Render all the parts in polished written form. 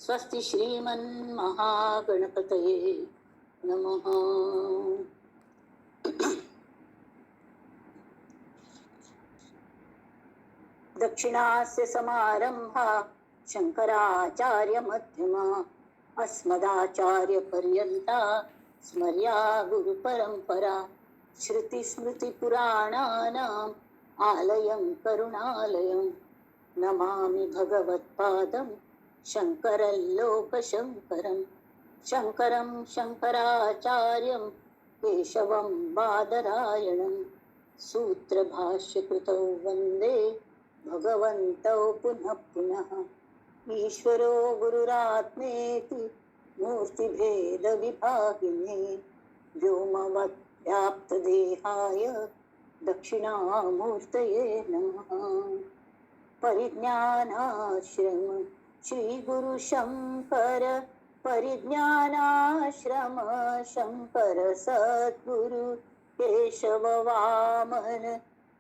स्वस्ति श्रीमन्महागणपतये नमः। दक्षिणास्य समारंभा शंकराचार्य मध्यमा अस्मदाचार्य पर्यंता स्मर्या गुरु परंपरा। श्रुति स्मृति पुराणानाम् आलयं करुणालयं नमामि भगवत्पादं शंकरं लोकशंकरं। शंकरं शंकराचार्यं केशवं बादरायणं सूत्रभाष्यकृतौ वंदे भगवन्तौ पुनः पुनः। ईश्वरो गुरुरात्मेति मूर्तिभेद विभागिने व्योमवत् व्याप्तदेहाय दक्षिणामूर्तये नमः। परिज्ञानाश्रम श्री गुरु शंकर परिज्ञानाश्रम शंकर सद्गुरु केशव वामन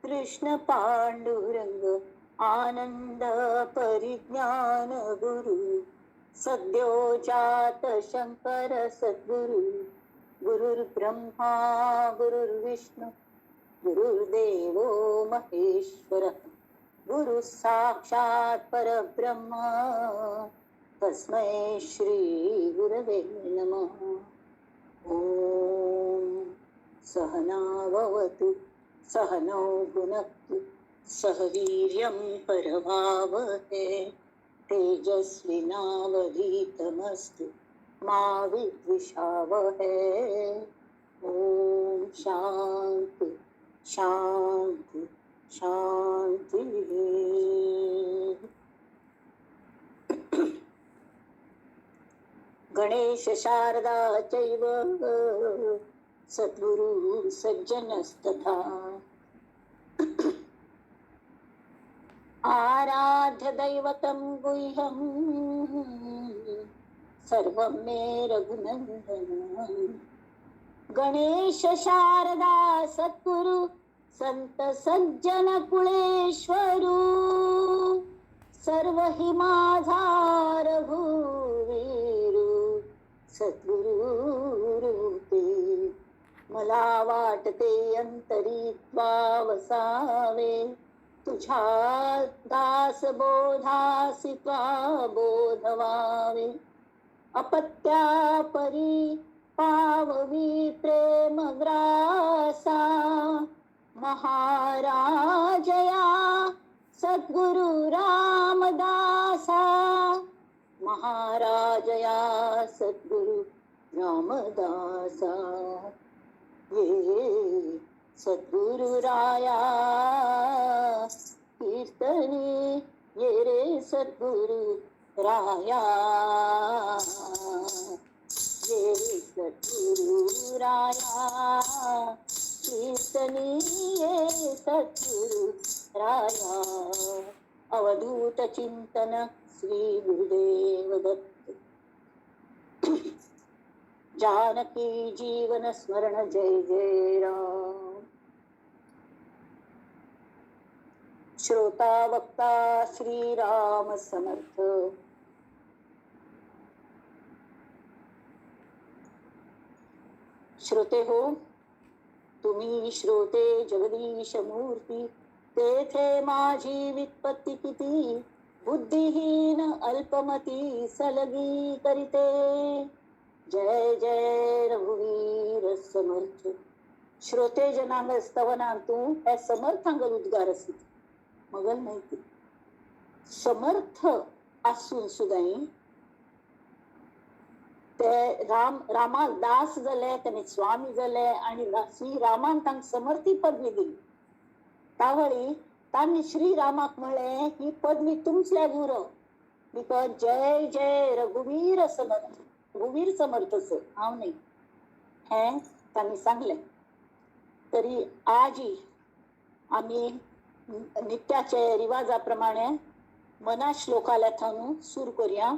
कृष्ण पांडुरंग आनंद परिज्ञान गुरु सद्यो जात शंकर सद्गुरु। गुरुर्ब्रह्मा गुरुर्विष्णु गुरुर्देवो महेश्वर गुरु साक्षात् परब्रह्म तस्मै श्री गुरवे नमः। ॐ सहना भवतु सहनौ भुनक्तु सह वीर्यं करवावहै तेजस्विनावधीतमस्तु मा विद्विषावहै। ॐ शांति शांति शांति। गणेश शारदा चैव सद्गुरु सज्जनस्तथा। आराध्य दैवतं गुह्यं सर्वं मे रघुनंदन। गणेश शारदा सद्गुरु संत सज्जन कुळेश्वरू सर्व हि माझा रघुवीरू सद्गुरु रूपे। मला वाटते अंतरी त्वा वसावे तुझ्या दास बोधासी त्वा बोधवावे। अपत्या परी पाववी प्रेम ग्रासा महाराजया सद्गुरु रामदासा। महाराजया सद्गुरु रामदासा। ये सद्गुरु राया कीर्तनी ये रे सद्गुरु राया। ये रे सद्गुरु राया कीर्तनी ये सद्गुरु राया। अवधूत चिंतन श्री गुरुदेव दत्त। जानकी जीवन स्मरण जय जय राम। श्रोता वक्ता श्री राम समर्थ। श्रोते हो तुम्ही श्रोते जगदीश मूर्ती तेथे माझी वित्पत्ती किती बुद्धिहीन अल्पमती सलगी करीते। जय जय रघुवीर समर्थ। श्रोते जनांग स्तवनांतू हे समर्थांग उद्गार आसीत मगल माहिती समर्थ आसून सुद्दां ते राम रामाक दास जाले ताणी स्वामी जाले आनी श्री रामान तांकां समर्थी पदवी दिली। तावळी तांणी श्री रामाक म्हळें ही पदवी तुमच्या उरो because जय जय रघुवीर समर्थ। रघुवीर समर्थ सर हांव न्ही हें तांणी सांगलें। तरी आजी आमी नित्याचे रिवाजा प्रमाणे मना श्लोकाल्या थावन सुरू करूया।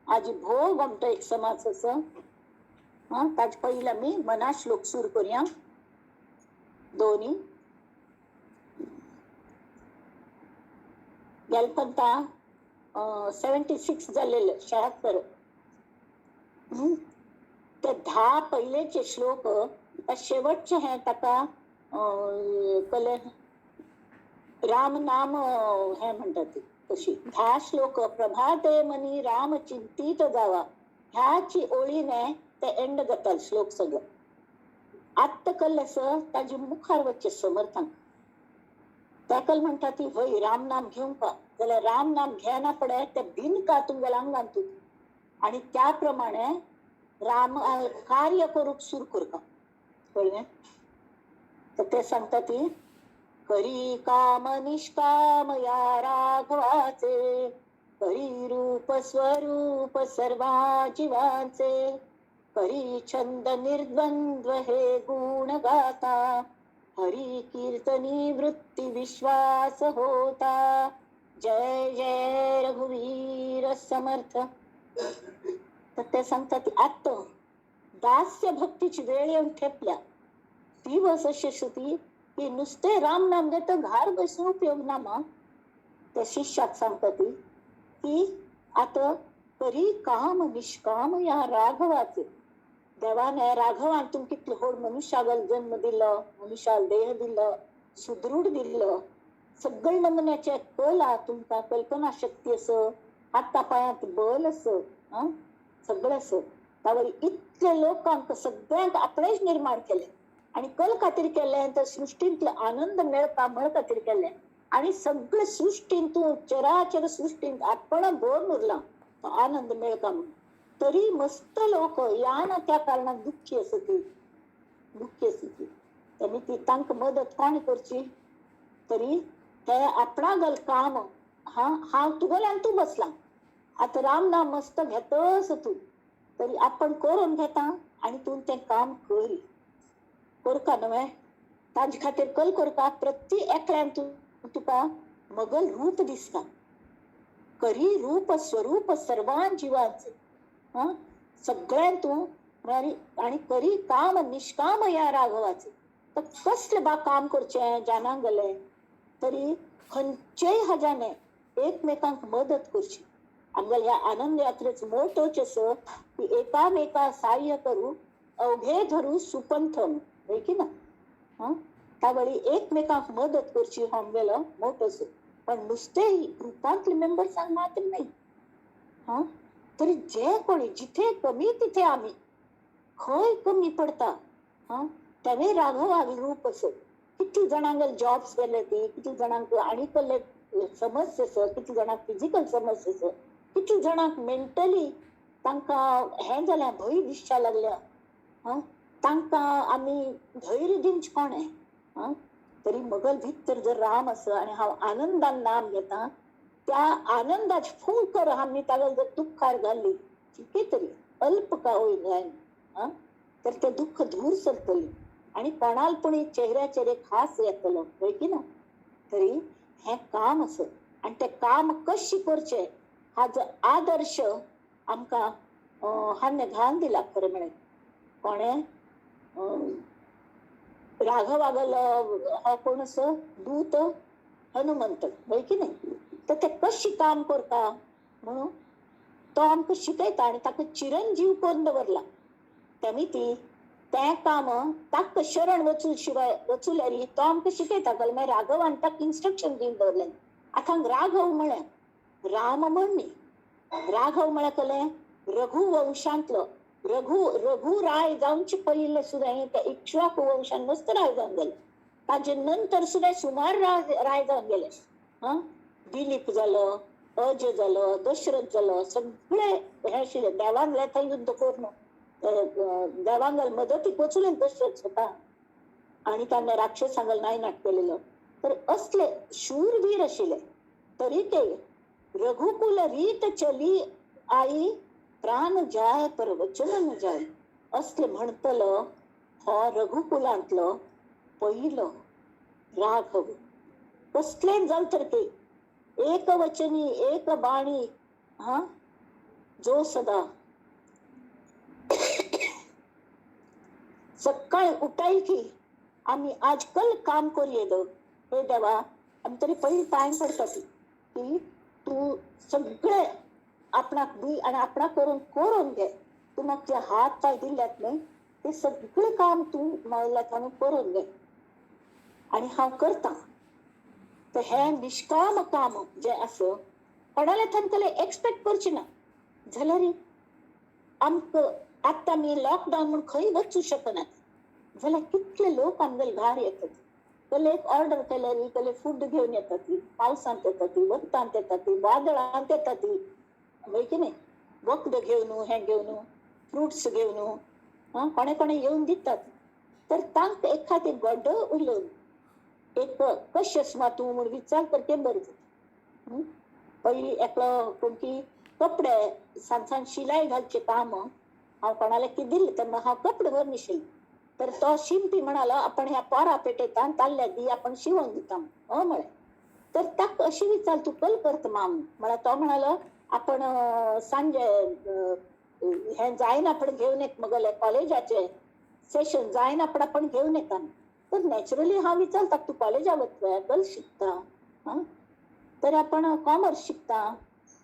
आजी भोव गोमटो एक समाज आसा हां ताजे पयलीं आमी मना श्लोक सुरू करूया। दोनी गेलपंता 76 जाल्लेले, 76. ते 10 पयलेचे श्लोक शेवटचे हे ताका कले राम नाम हे म्हणतात तशी 10 श्लोक. प्रभाते मनी राम चिंतीत जावा ह्याची ओळीने ते एंड जाता श्लोक सगळं. आत्ता कल असं ताजे मुखार वच्चे समर्थांक ताकल म्हणटा ती हय राम नाम घेवंक का जाल्यार राम नाम घेना पडे ते भिन का तुमगेल्या आंगान तूं आनी त्या प्रमाणे राम कार्य करूंक सुरू करता. कळ्ळें? तर ते सांगता ती करी काम निष्काम या राघवाचे, करी रूप स्वरूप सर्वा जीवांचे, करी छंद निर्द्वंद्व हे गुण गाता, हरी कीर्तनी वृत्ती विश्वास होता, जय जय रघुवीर समर्थ. तर ते सांगतात आत्ता दास्य भक्तीची वेळ येऊन ठेपल्या. ती बस अशी ती की नुसते राम नाम घेत घार बसून उपयोग ना. मा त्या शिष्याक सांगता ती की आता करी काम निष्काम या राघवाचे. देवाने राघवान तुम कितले होड मनुष्यागल जन्म दिलो, मनुष्याल देह दिलो, सुदृढ दिलो, सगळ नमुन्याचे कला तुमकां कल्पना शक्ती असो, हाता पायांत बल असो, सगळं असो. त्यावर इतले लोकांक सगळ्यांक आपणेच निर्माण केले आणि कल खातीर केले तर सृष्टींतलो आनंद मेळपा म्हण खातीर केले आणि सगळे सृष्टीन तूं चराचर सृष्टींत आपण भरून उरला तो आनंद मेळका म्हणून. तरी मस्त लोक या ना त्या कारणान दुःखी आसत, दुःखी आसत. त्यांनी ती तांकां मदत कोण करची? तरी ते आपणागल काम हा हांव तुगेल्यान तूं बसला आतां राम नाम मस्त घेतस तूं, तरी आपण करून घेता आनी तूं तें काम करी करका न्हय. ताजे खातीर कल करका प्रति एकल्यान तूं तुका मगल रूप दिसता. करी रूप स्वरूप सर्वान जिवांचे, हा सगळ्यान तूं म्हळ्यार आनी करी काम निष्काम ह्या राघवाचे. तर कसले बा काम करचें जाणां गेलें तरी खंयचेय हजाने एकमेकांक मदत करची. आमगेल्या ह्या आनंद यात्रेचो मोटोच असो की एकामेका साह्य करू अवघे धरू सुपंथम, हय की ना? हा त्या वेळी एकमेकांक मदत करची हो आमगेलो मोटो असो. पण नुसते ग्रुपांतले मेंबर्सांक मात्र न्हय, हा तरी जे कोणी जिथे कमी तिथे आमी खंय कमी पडता हा तेवे राघव रूप असो. कितले जाणांक जॉब्स गेले ती, कितले जाणांक आनी कसले समस्या आसा, कितले जाणांक फिजिकल समस्या आसा, कितले जाणांक मेंटली तांकां हें जालें भंय दिसच्या लागल्या, हा तांकां आमी धैर्य दिवचें कोणें? हा तरी मगल भितर जर राम आसा आनी हांव आनंदान नाम घेता त्या आनंदाची फूल कर आमी ताका जर दुःखार घाली कितें तरी अल्प का होईना तर ते दुःख दूर सरतली आनी कोणाल पूण चेहऱ्याचेर एक हास येतलो, हय की ना? तरी हें काम आसा आनी तें काम कशें करचें हाजो आदर्श आमकां हाणें घालून दिला. खरें म्हळ्यार कोणें राघवागलो हो कोण असो दूत हनुमंत, हय की न्हय? तर ते कशें काम करता म्हणून तो आमकां शिकयता आनी ताका चिरंजीव करून दवरला. तेमी ती तें काम ताका शरण वचून शिवाय वचूल्यार तो आमकां शिकयता. मागीर राघवान ताका इन्स्ट्रक्शन दिवन दवरलें. आतां राघव म्हळ्यार राम म्हण न्ही, राघव म्हळ्यार कसलें? रघुवंशांतलो रघुराय जावचे पयले सुद्दां त्या इक्ष्वाकू वंशान मस्त राय जावन गेले. ताजे नंतर सुद्दां सुमार राय जावन गेले. हा दिलीप जालो, अज जालो, दशरथ जालो, सगळे हे आशिल्ले. देवांगले थंय युद्ध करून देवांगल मदतीक वचून दशरथ स्वता आनी ताणें राक्षसांगल नायनाट केलेलो. तर असले शूरवीर आशिल्ले तरी ते रघुकुल रीत चली आई प्राण जाय पर वचन न जाय असले म्हणतलो हो रघुकुलांतलो पहिलो राघव. कसलें जाल तर ते एक वचनी एक बाणी हा जो सदा सकाळी उठाय की आमी आज कल काम करूये दो हे देवा आमी तरी पयलीं पांय पडटा ती की तूं सगळे आपणाक दी आनी आपणाक करून करून घे. तूं म्हाका जे हात पांय दिल्यात न्हय ते सगळे काम तूं म्हळ्यार करून घे आनी हांव करता. तर हें निश्काम काम जें आसा कोणाले थंय एक्सपेक्ट करचें ना जाल्यार आमकां आतां आमी लॉकडावन म्हूण खंय वचूं शकनात जाल्यार कितले लोक आमगेले घार येतात. कले एक ऑर्डर केल्यार कले फूड घेवन येतात, पावसांत येतात, वतांत येतात, वादळांत येतात, वय की न्ही, वखद घेवन हें घेवन फ्रुट्स घेवन कोणे कोणे येवन दितात. तर तांकां एखादी गोडो उलोवन एक कशें आसा तूं म्हूण विचार तर तें बरें जाता. पयलीं एकलो कोण की कपडे सान सान शिलाई घालचें काम हांव कोणाले की दिलें तेन्ना हांव कपडे व्हर निशिल्लें. तर तो शिंपी म्हणालो आपण ह्या पोरा पेटयता ताल्ल्या दी आपण शिवोन दिता हय म्हळें. तर ताका अशी विचार तूं कल करता माम म्हळ्यार तो म्हणालो आपण सांजे हें जायना पण घेवन येत मगले कॉलेजाचे सेशन जायना पण आपण घेवन येता. तर नॅचरली हांव विचारता तूं कॉलेजा वता कल शिकता आं, तर आपण कॉमर्स शिकता,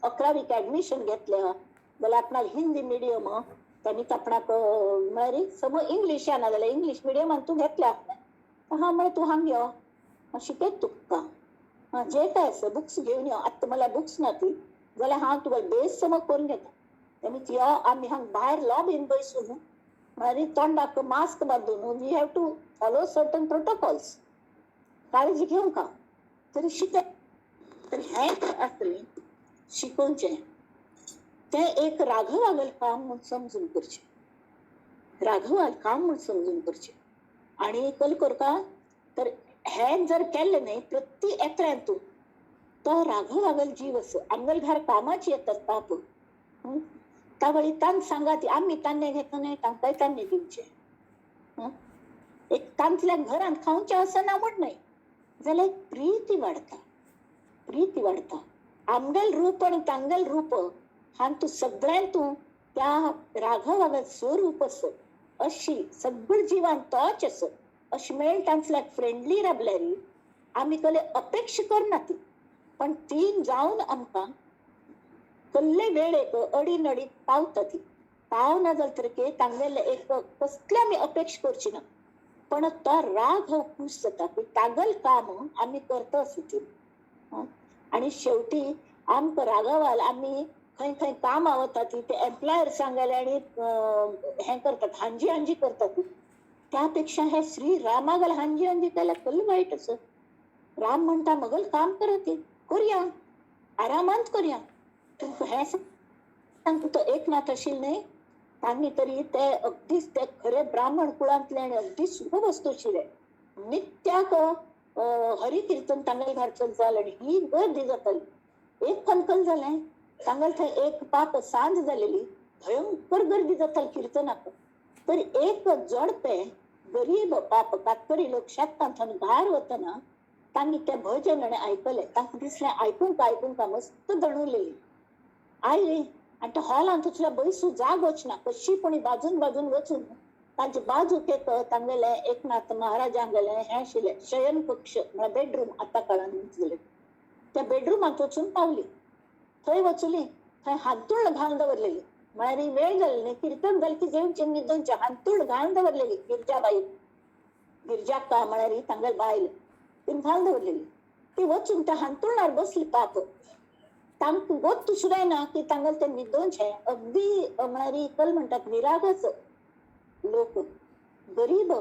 11वीक ऍडमिशन घेतल्या जाल्यार आपणाक हिंदी मिडियम त्यांनी आपणाक म्हळ्यार समज इंग्लीश येना जाल्यार इंग्लीश मिडियमान तूं घेतल्या हांव म्हळें तूं हांग यो हांव शिकयत तुका जे काय आसा बुक्स घेवन यो. आतां मला बुक्स ना ती जाल्यार हांव तुका बेस समज करून घेता. तेमी यो आमी हांग भायर लॉबीन बसून म्हळ्यार तोंडाक मास्क बांदून we have to follow certain protocols, काळजी घेवंक तरी शिकय. तर हें आसलें शिकोवचें तें एक राघवागल काम म्हूण समजून करचें, राघवाल काम म्हूण समजून करचें. आनी कल करता तर हें जर केलें न्हय प्रति एकल्यान तूं तो राघवागल जीव आसा. आमगेले घर कामाची येतात पाप तावळी तांक सांगा ती आमी तान्ने घेता न्हय तांकांय तान्ने दिवचें. एक तांतल्या घरांत खावचें आसना म्हूण न्हय जाल्यार प्रिती वाडता, प्रिती वाडता. आमगेल रूप आनी तांगेल रूप हांतू सगळ्यान तूं त्या राघवागल स्वरूप आसा अशी सगळ जिवान तोच आसा अशें मेळ तांतल्याक फ्रेंडली राबल्यार आमी कले अपेक्षा करना ती, पण तीन जावन आमकां कल्ले वेळेक अडी नडी पावता ती. पावना जाल तर तांगेले एक कसले आमी अपेक्षा करची ना, पण तो राग हो खूश जाता की तागल काम आमी करता आसा ती. आनी शेवटी आमकां रागावाल आमी खंय खंय कामां वता ती ते एम्प्लॉयर सांगले आनी हें करतात हांजी हांजी करतात. त्या पेक्षा हे श्री रामागल हांजी हांजी केल्यार कल्ल वायट आसा. राम म्हणटा मगल काम करत करुया आरामांत करुया. तुमकां हें सांगता तो एकनाथ आशिल्ले न्हय तांणी तरी ते अगदीच ते खरे ब्राह्मण कुळांतले आनी अगदी सुखवस्तू आशिल्ले. नित्याक हरी किर्तन तांगेले घर चलतालें आनी ही गर्दी जाताली. एक कलकल जालें तांगेले थंय एक पाप सांज जालेली भयंकर गर्दी जाताली किर्तनाक. तर एक जोडपें गरीब पाप कातकरी लोक शेतांत भायर वतना तांणी तें भजन आनी आयकलें. तांकां दिसलें आयकूंक आयकूंक मस्त दणुलेली आयली आनी त्या हॉलांत वचल्या बैसू जाग वचना कशी कोणी बाजून बाजून वचून तांचे बाजूक एक तांगेले एकनाथ महाराजांगेले हें आशिल्लें शयन कक्ष म्हळ्यार बेडरूम आतां काळान म्हणटले त्या बेडरुमांत वचून पावली. थंय वचली थंय हांतूळ घालून दवरलेली म्हळ्यार वेळ जाली न्ही किर्तन जालें की जेवचें न्हिदोवचें हांतूळ घालून दवरलेली गिरजाबाई गिरजाक्का म्हळ्यार तांगेले बायल तिणें घालून दवरलेली. ती वचून त्या हांतुळणार बसली पाप. तांकां गोत्त सुद्दां ना की तांगेलें तें न्हिदोवचें अगदी म्हळ्यार कल म्हणटात निरागस लोक गरीब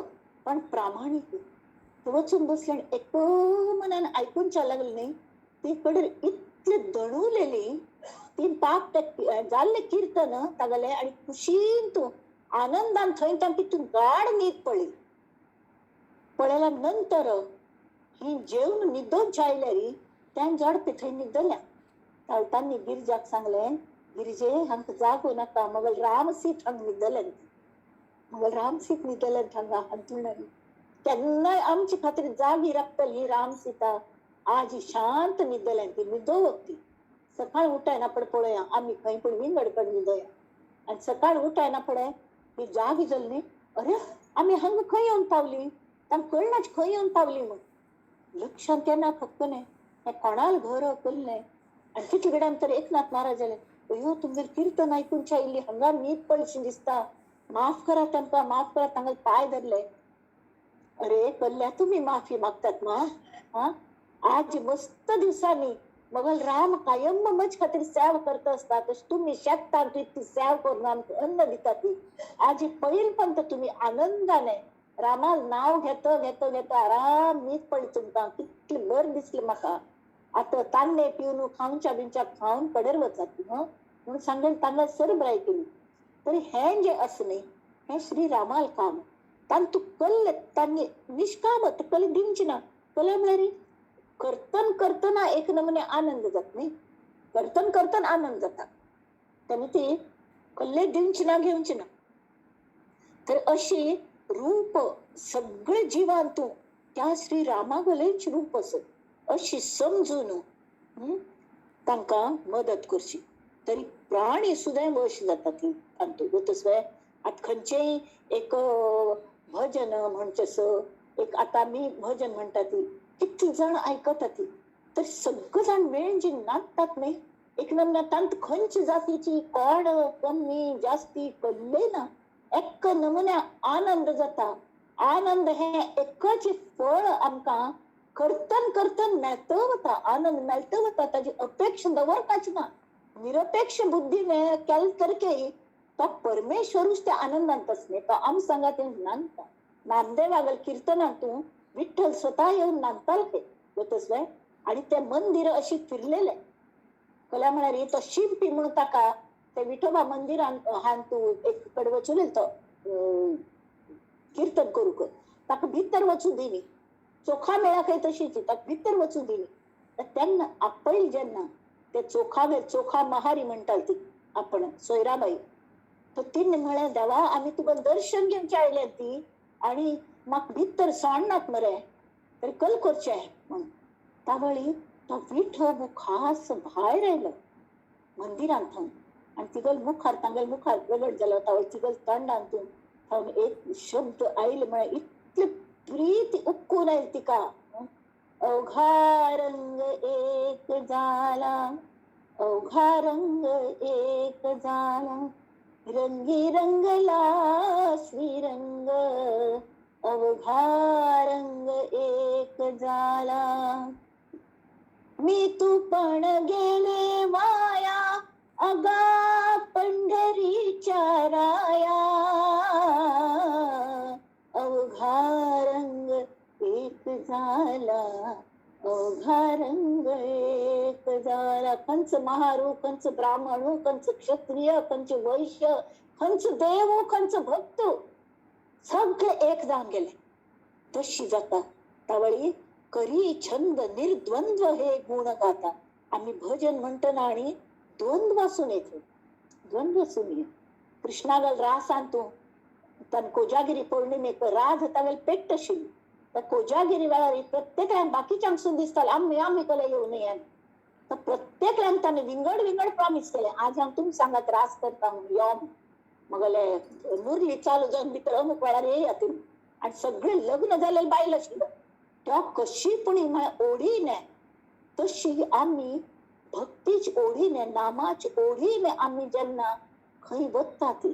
पण प्रामाणीक. वचून बसले आनी एक मनान आयकूनच्या लागली न्ही ती कडेन इतली दणुलेली ती पाप ते जाल्लें किर्तन तागेलें आनी खुशीन तूं आनंदान थंय तांकां तितून गाड न्हीद पडली. पळयल्या नंतर ही जेवन न्हिदोवच्या आयल्यार तें जोडपें थंय न्हिदल्या. तांणी गिरजाक सांगलें गिरजे हांकां जागो नाका मगल रामसीत हांगा न्हिदलें मगल रामसीत न्हिदलें हांगा हांतुळणार केन्नाय आमचे खातीर जागी राखतली रामसीता आज शांत न्हिदलें ती न्हिदोवप ती. सकाळ उठायना पड पळोवया आमी खंय पूण विंगड कडेन न्हिदोया. आनी सकाळ उठायना पडे ही जागी जाली न्ही अरे आमी हांगा खंय येवन पावली तांकां कळनाच खंय येवन पावली म्हूण लक्षांत येना फक्त न्हय हें कोणाल घर कल्लें. आनी तितले कडेन तर एकनाथ महाराज जाले, अयो तुमगेर किर्तन आयकून आयिल्ली हांगा न्हीद पडशी दिसता, माफ करा तांकां, माफ करा. तांकां पांय धरले. अरे कल्ल्या तुमी माफी मागतात मा, हा आज मस्त दिवसांनी मगल राम कायम मज खातीर सेव करता आसता, तशें तुमी शेतान इतकी सेव करून आमकां अन्न दिता ती. आज पयलपंत तुमी आनंदाने रामा नाव घेतो घेतो घेतो आराम न्हीद पडली तुमकां, कितली बरें दिसलें म्हाका. आतां तान्ने पिवन खावच्या बिवच्या खावन कडेर वचात म्हणून सांगेल तांकां सरबराय केली. तरी हें जें आसा न्ही हें श्री रामाल काम. तांतू कल्ले तांणी निष्काम कले दिवची ना. कले म्हळ्यार कर्तन करतना एक नमुने आनंद जाता न्ही, कर्तन करतना आनंद जाता, तेन्ना ती कल्ले दिवची ना घेवची ना. तर अशी रूप सगळे जिवांतू त्या श्री रामागलेच रूप आसत अशी समजून तांकां मदत करची. तरी प्राणी सुद्दां वश जाता ती तांतू तसो. आतां खंयचेय एक भजन म्हणचें एक आतां आमी भजन म्हणटा ती कितली जाण आयकता ती, तर सगळे जाण मेळून जी नाचतात न्ही एक नमुन्या तांत खंयचे जातीची कोण कमी जास्ती कल्ले ना, एक नमुन्या आनंद जाता. आनंद हें एकच फळ आमकां करतन करतन मेळत वता, आनंद मेळत वता, ताजी अपेक्षा दवरपाची ना. निरपेक्ष बुद्धीने केले तरके तो परमेश्वरूच त्या आनंदांत आसले, तो आम सांगा ते नांदता. नामदेवागल किर्तनांतू विठ्ठल स्वतः येवन नांदताले ते वतसले आणि ते मंदिर अशी फिरलेले. कला म्हळ्यार तो शिंपी म्हणून ताका ते विठोबा मंदिरान हान तूं एक कडेन वचून तो किर्तन करूंक, ताका भितर वचूं दिली. चोखा मेळा खंय तशीच ताका भितर वचूं दिली. तेन्ना आपयल जेन्ना ते चोखा चोखा महारी म्हणटाली ती आपण सोयराबाई, तर तिने म्हळें देवा आमी तुका दर्शन घेवचे आयल्या ती आणि म्हाका भितर सोडनात मरे, तरी कल करचें म्हणून. तावळी तो विठो खास भायर आयलो मंदिरांत आणि तिगल मुखार तांगेल मुखार प्रगट जालो. तावळ तिगल तोंडांतून थंय एक शब्द आयले म्हळ्यार इतली प्रीती उक्कून आयली तिका, अवघा रंग एक जाला, अवघा रंग एक जाला, रंगी रंगला श्रीरंग, अवघा रंग एक जाला. मी तू पण गेले वाया अगा पंढरीच्या राया, अवघा रंग एक झाला, अवघा रंग एक झाला. कंच महारू, कंच ब्राह्मणू, कंच क्षत्रिय, कंच वैश्य, कंच देव, कंच भक्त, सगळे एक जावन गेले. तशी जाता तावळी करी छंद निर्द्वंद्व हे गुण गाता. आम्ही भजन म्हणटना आणि द्वंद्व आसून येते, द्वंद्व आसून ये. कृष्णागल रासान तूं तान कोजागिरी पौर्णिमेक राज तागेल पेट्ट आशिल्ली. त्या कोजागिरी वेळार प्रत्येकाक बाकीच्यांक सुद्दां दिसतालें आमी आमी कले येवं न्हय. तर प्रत्येकान ताणें विंगड विंगड प्रॉमीस केलें, आज हांव तुम सांगात रास करता म्हणून यो मगले मुरली चालू जावन भितर अमूक वेळार येयात. आनी सगळे लग्न जाल्ले बायल आशिल्लो त्या कशी पूण म्हळ्यार ओडीने, तशी आमी भक्तीच ओडीने नामाच ओडीने आमी जेन्ना खंय वता ती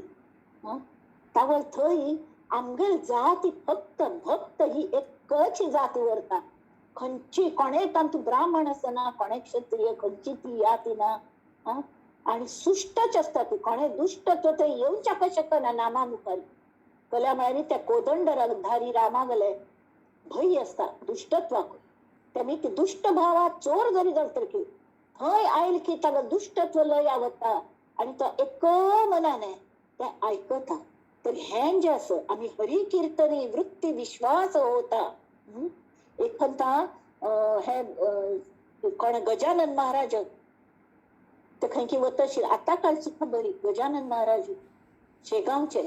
तावळ थंय आमगेल जाती फक्त भक्त ही एकच जाती उरता. खंयची कोणे तातूंत ब्राह्मण आसना, कोणे क्षत्रिय, खंयची ती जाती ना, आनी सुश्टच आसता ती, कोणे दुश्ट तो थंय येवच्याक शकना नामा मुखार. कल्या म्हळ्यार त्या कोदंडधारी रामागले भंय आसता दुश्टत्वाक, तेमी ती दुश्ट भावात चोर जरी जाल तर की थंय आयल की ताका दुश्टत्व लया वता आनी तो एक मनाने ते आयकता. तर हें जें आसा आमी हरी किर्तनी वृत्ती विश्वास होता. एक म्हणटा हे कोण गजानन महाराज ते खंय की वतशील आतां कालची खबर, गजानन महाराज शेगांवचे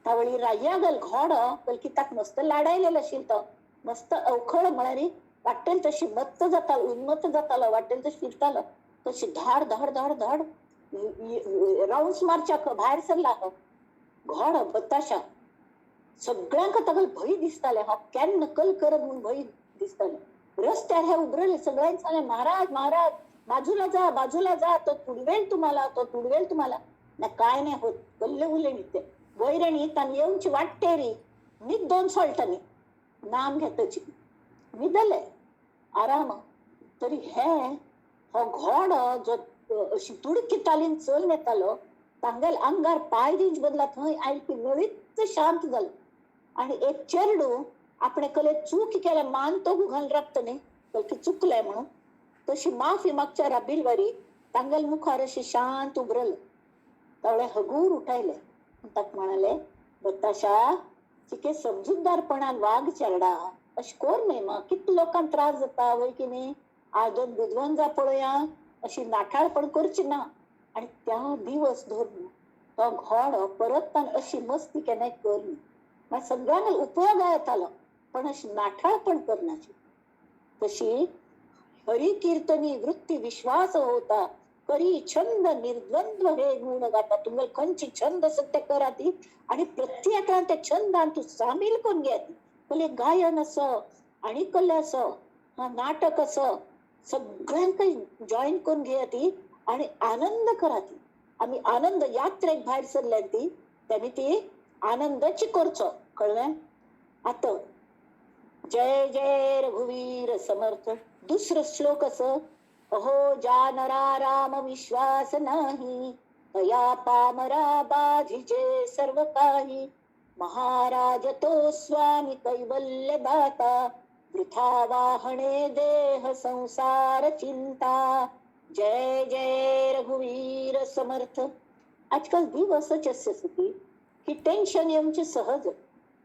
तावळी राय्यागल घोडो बलकी ताका मस्त लाडायलेलो आशिल्लो, तो मस्त अवखळ म्हळ्यार वाटेल तशी मत्त जातालो, उन्मत्त जातालो, वाटेल तशी फिरतालो, तशी धाड धाड धाड धाड रावंड्स मारच्याक भायर सरला घोडो बताशा. सगळ्यांक ताका भंय दिसताले, हा केन्ना कल करत म्हणून भंय दिसताले. रस्त्यार हे उबरले सगळ्यांक सांगले महाराज महाराज बाजूला जा, बाजूला जा, तो तुडवेल तुम्हाला, तो तुडवेल तुम्हाला. ना काय नाही होत, गल्ले उले निघते वैरणी तान येऊनची वाटतेरी न्हीद दोन सोल्टांनी नाम घेतची न्हिदले आराम. तरी हे हो घोडो जो अशी दुडकी तालीन चल येतालो तांगेल अंगार पाय दिवचे बदला थंय आयल की नळीच शांत जालो. आणि एक चेरडू आपणे कले चूक केल्या मान तो घालून राबता न्ही बल्कि चुकलंय म्हणून तशी माफी मागच्या राबिलवारी तांगेल मुखार अशी शांत उबरल. तावळे हगूर उठायले ताका म्हणाले, बताशा चिके समजूतदारपणान वाग चेरडा, अशें कोर न्हय मा, कितले लोकांक त्रास जाता वय की न्ही, आज दोन बुदवंत जा पळोवया, अशी नाठाळपण करची ना. आणि त्या दिवस धरून तो घोडो परत तान अशी मस्ती केन्नाय कर न्ही. मागीर सगळ्यांक उपयोग येतालो पण अशी नाठाळपण करनाची. तशी हरी कीर्तनी वृत्ती विश्वास होता करी छंद निर्द्वंद्व हे गुण गाता. तुमकां खंयची छंद आसत ते करात आणि प्रत्येकान त्या छंदान तूं सामील करून घेत. कसलें गायन असो आनी कसलें असो नाटक असो सगळ्यांक जॉईन करून घेयात आणि आनंद करात. आमी आनंद यात्रेक भायर सरल्या ती तेणी ती आनंदाची करचो, कळ्ळें? आतां जय जय रघुवीर समर्थ. दुसरो श्लोक असो, अहो ज्या नरा राम विश्वास नाही तया पामरा बाधिजे सर्व काही. महाराज तो स्वामी कैवल्य दाता वृथा वाहणे देह संसार चिंता. जय जय रघुवीर समर्थ. आजकाल दिवसच असे असती की टेन्शन येवचे सहज,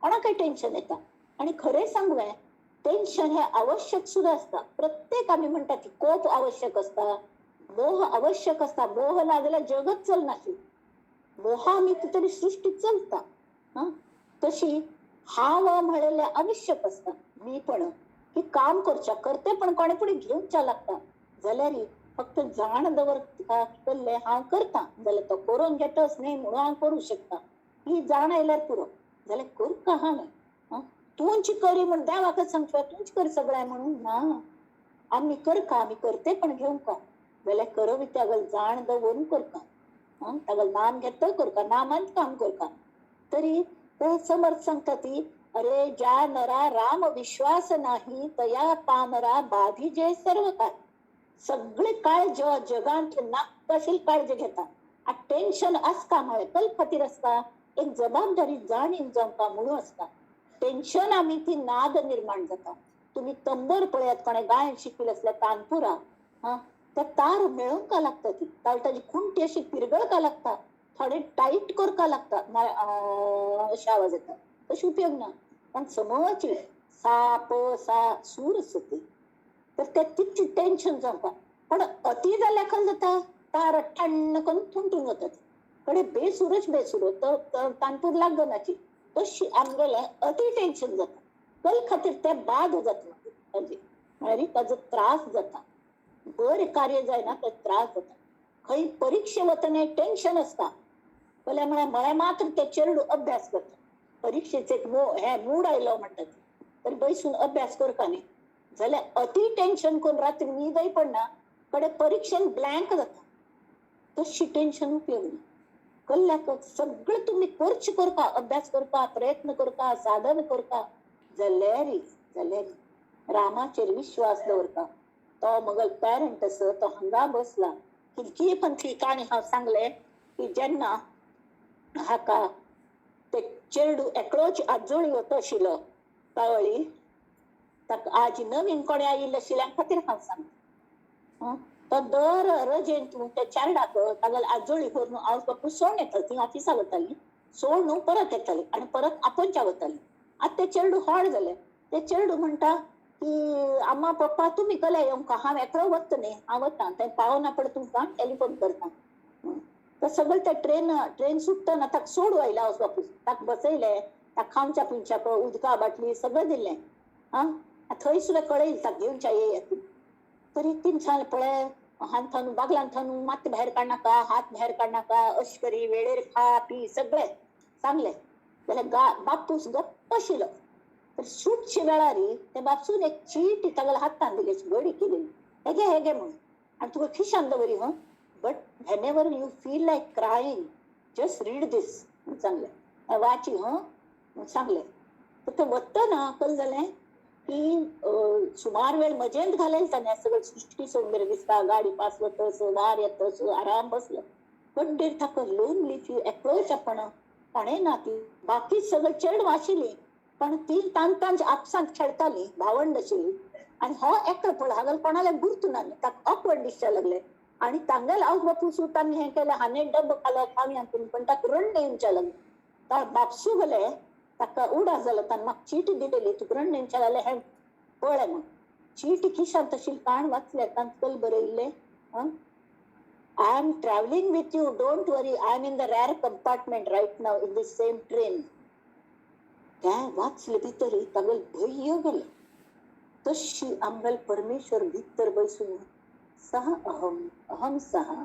कोणाकय टेन्शन येता. आणि खरें सांगूं, टेन्शन हे आवश्यक सुद्धा असता. प्रत्येक आम्ही म्हणतात की कोप आवश्यक असता, मोह आवश्यक असता. मोह ना जाल्यार जगच चलनाशी, मोहा आमी तरी सृष्टी चलता. तशी हांव म्हणलेले आवश्यक असता. मी पण की काम करच्या करते पण कोणे पुढे घेवच्या लागता जाल्यार फक्त जाण दवर केल्लें हांव करता जाल्यार तो करून घेतच न्ही म्हणून हांव करूं शकता, ही जाण आयल्यार पुरो. जाल्यार करता आहा न्ही, तूंच करी म्हण देवाकच सांगता तूंच कर सगळें म्हणून ना, आमी करका, आमी करते पण घेवंक जाल्यार करवी तागल जाण दवरून करका, तागल नाम घेतो करका, नामांत काम करका. तरी ते समर्थ सांगता ती, अरे ज्या नरा राम विश्वास नाही तया पामरा बाधिजे सर्व काय. सगळे काळ जगांत नाकाशील काळजी घेता. टेन्शन आसता म्हळें कल खातीर आसता, एक जबाबदारी जाणीव जावंका म्हणून आसता. टेन्शन आमी ती नाद निर्माण जाता. तुमी तंबर पळयात, कोणे गायन शिकिल्लें आसल्यार तानपुरा, हा त्या तार मेळोवंक लागता, ती ताजी खुंटी अशी पिरगळका लागता, थोडे टायट करका लागता, अशे आवाज येता. तशें उपयोग ना, पण समज सा प सा सूर आसता ती, तर ते तितली टेन्शन जावंका. पण अती जाल्यार खंय जाता, तार ठण्ण करून थुंटून वता, कडे बेसूरच बेसूर तानपूर लागनाची. तशी आमगेलें अती टेन्शन जाता, कल खातीर ते बाद जाता ताजे, म्हळ्यार ताजो त्रास जाता. बरें कार्य जायना ते त्रास जाता. खंय परिक्षे वतना टेन्शन आसता, जाल्यार म्हळ्यार म्हळ्यार मात्र ते चेरडू अभ्यास करता, परिक्षेचे एक हे मूड आयलो म्हणटा तर बैसून अभ्यास करता न्ही, जाल्यार अती टेन्शन करून रात्री न्हीदय पडना, कडे परिक्षेन ब्लँक जाता. तशी टेन्शन उपयोग ना. कल्ल्याक सगळें तुमी करचे करता, अभ्यास करता, प्रयत्न करता, साधन करता, जाल्यार जाल्यार रामाचेर विश्वास दवरता. तो मगल पॅरंट आसा तो हांगा बसला. कितकी पण ती काणी हांव सांगले की जेन्ना हाका ते चेरडू एकलोच आजोळी वता आशिल्लो तावळी ताका आजी नवीन कोणे आयिल्ले आशिल्ल्या खातीर हांव सांगता. तो दर रजेन तूं त्या चेरडाक तागेले आजोळी करून आवय बापूय सोडून येताली, ती ऑफिसाक वताली, सोडून परत येताली आनी परत आपोवच्या वताली. आतां ते चेरडू व्हड जाले, ते चेरडू म्हणटा की आम्मा पप्पा तुमी कले येवंक, हांव एकलो वता न्ही, हांव वता, थंय पावना पळय तुमकां टेलिफोन करता. तर सगळें ते ट्रेन सुट्टना ताका सोडू आयले आवय बापूय, ताका बसयले, ताका खावच्या पिवच्याक उदका बाटली सगळें दिलें. आं थंय सुद्दां कळयलें ताका घेवच्या येयात. तरी तीन सांगलें पळय हांगा थावन बागलान थावन मात भायर काडनाका, हात भायर काडनाका, अशें करी वेळेर खा पी सगळें सांगलें. जाल्यार बापूस गप्प आशिल्लो. तर सुटचे वेळार ते बापसून एक चीट तागेल्या हातान दिली, घडी केली, हेगे हेगे म्हणून. आनी तुका खिशान दवरी हं, but whenever you feel like crying just read this म्हूण सांगलें. वाची हं म्हूण सांगलें. तर तें वतना कल जालें की सुमार वेळ मजेंत घालेल ताणें, सगळें सृश्टी सौंदर्य दिसता, गाडी पास वतस, वार येतस, आराम बसलो. बड्डेर ताका लोनली फी एकलोच आपण, कोणें ना ती, बाकी सगळं चेडवां आशिल्ली पण ती तांच्या आपसांत खेळटाली, भावंड आशिल्ली. आनी हो एकलो पळय हांगा कोणाला गुर्तू ना, ताका ऑकवर्ड दिसच्या लागले. आनी तांगेले आवय बापूय तांणी हें केलें, हांवें डब्बो खालो खावया पण ताका रडणें येवच्या लागलें. बापसू गेले ताका उडास जालो, ताणें म्हाका चीट दिलेली, तुका रडणें येवचें लागलें हें पळय म्हूण. चीट खिशांत तशी काण वाचले, तांकां बरयल्लें, I am travelling with you, don't worry, I am in the rear compartment right now in the same train. तें वाचले भितर तागेलें भंय गेलें. तशी आमगेले परमेश्वर भितर बसून सहा अहम अहम सहा,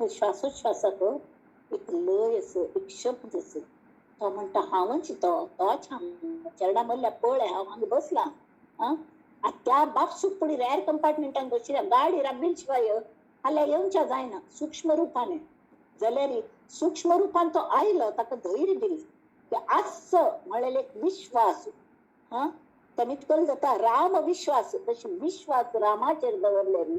श्वासोश्वासाक एक लय असो, एक शब्द असो. तो म्हणटा हांवच तो, तोच हांव, चेरडा मदल्या पळय हांव हांगा बसलां. आं, त्या बापसूक पुणी रेअर कंपार्टमेंटान बशिल्ल्या, गाडी राबील शिवाय हाल्या येवच्या जायना सूक्ष्म रुपाने. जाल्यार सूक्ष्म रुपान तो आयलो, ताका धैर्य दिलें की आस म्हळेले एक विश्वास. हां, ताणें कल जाता राम विश्वास, तशी विश्वास रामाचेर दवरल्यार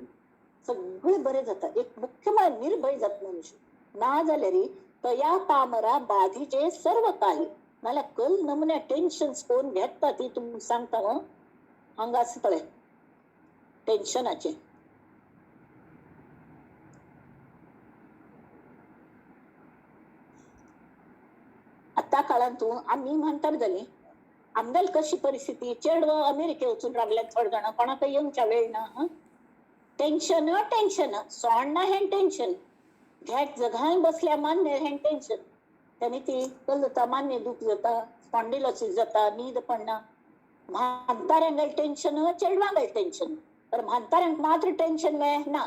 सगळें बरें जाता. एक मुख्य म्हळ्यार निर्भय जाता मनुष्य. ना जाल्यार तया पामरा बाधिजे सर्व काही. नाल्यार कल नमुन्या टेन्शन कोण घेता ती तुमकां सांगता. हं, हांगा आसा पळय टेन्शनाचें. आतां काळांत आमी म्हातार जाली, आमगेली कशी परिस्थिती, चेडवां अमेरिके वचून रावल्यात थोडे जाणां, कोणाक येवच्या वेळ ना. हं, टेन्शन टेन्शन, सोडना हें टेन्शन, घेट जगान बसल्या मान्य हें टेन्शन. ताणी ती कल जाता, मान्य दूख जाता, स्पॉन्डिलोसीस जाता, न्हीद पडना. म्हाताऱ्यांक टेन्शन, चेडवांक टेन्शन. तर म्हाताऱ्यांक मात्र टेन्शन ना,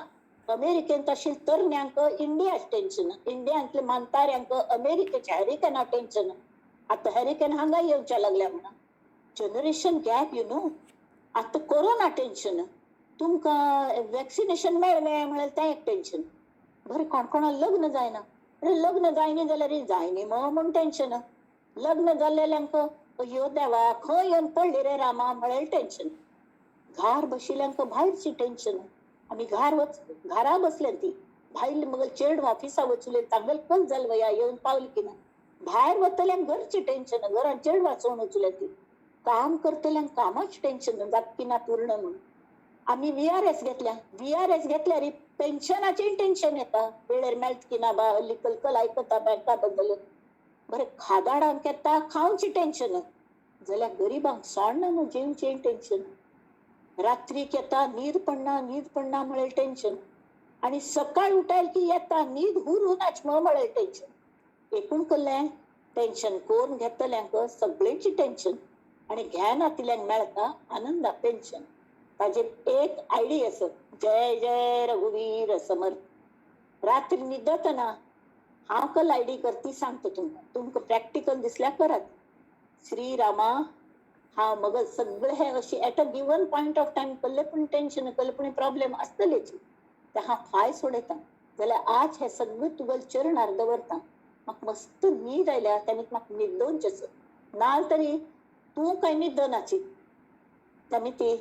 अमेरिकेंत आशिल्ल्या तरण्यांक इंडियाच टेन्शन, इंडियांतले म्हाताऱ्यांक अमेरिकेच्या हॅरिकेना टेन्शन. आतां हॅरिकेन हांगा येवच्या लागल्या म्हणा. Generation gap you know. आतां कोरोना टेन्शन, तुमकां वॅक्सिनेशन मेळ्ळें म्हळ्यार तें एक टेन्शन. बरें, कोण कोणाक लग्न जायना, अरे लग्न जायना जाल्यार जायना म्हूण टेन्शन. लग्न जाल्ल्यांक अयो देवा खंय येवन पडली रे रामा म्हळें टेन्शन. घार बशिल्ल्यांक भायरची टेन्शन. आमी घार वच, घरा बसल्या ती भायले मगल चेडवां ऑफिसा वचले, तांगेले कल जाल वया येवन पावली की ना. भायर वतल्यांक घरची टेन्शन, घरान चेडवां चोवन वचल्या ती. काम करतल्यांक कामाच टेन्शन जात की ना पूर्ण म्हणून. आमी VRS घेतल्या, VRS घेतल्यार पेन्शनाचें टेन्शन येता, वेळेर मेळत की ना बा, हल्ली कलकल आयकता बँका बद्दल. बरें, खादाडांक येता खावची टेन्शन, जाल्यार गरिबांक सोडना न्हू जेवचें टेन्शन. रात्रीक येता न्हीद पडना, न्हीद पडना म्हळें टेन्शन. आनी सकाळ उठायल की येता न्हीद हुरूनाच म्हळें टेन्शन. एकूण कसलें टेन्शन कोण घेतल्यांक सगळ्यांची टेन्शन, आनी घेनातिल्ल्यांक मेळटा आनंदा पेन्शन. ताजेर एक आयडी आसा, जय जय रघुवीर समर्थ. रात्री न्हिदतना हांव कल आयडी करती सांगता तुमकां, तुमकां प्रॅक्टिकल दिसल्यार करात. श्री रामा हांव मग सगळे हे अशी at a given point of time कसले पूण टेन्शन, कसले पूण प्रॉब्लेम आसतलेच, ते हांव फाय सोडयता. जाल्यार आज हे सगळे तुगेले चरणार दवरता. म्हाका मस्त न्हीद आयल्या, तेन्ना म्हाका न्हिदोवचें ना तरी तूं खंय न्हिदनाची, तेन्ना ती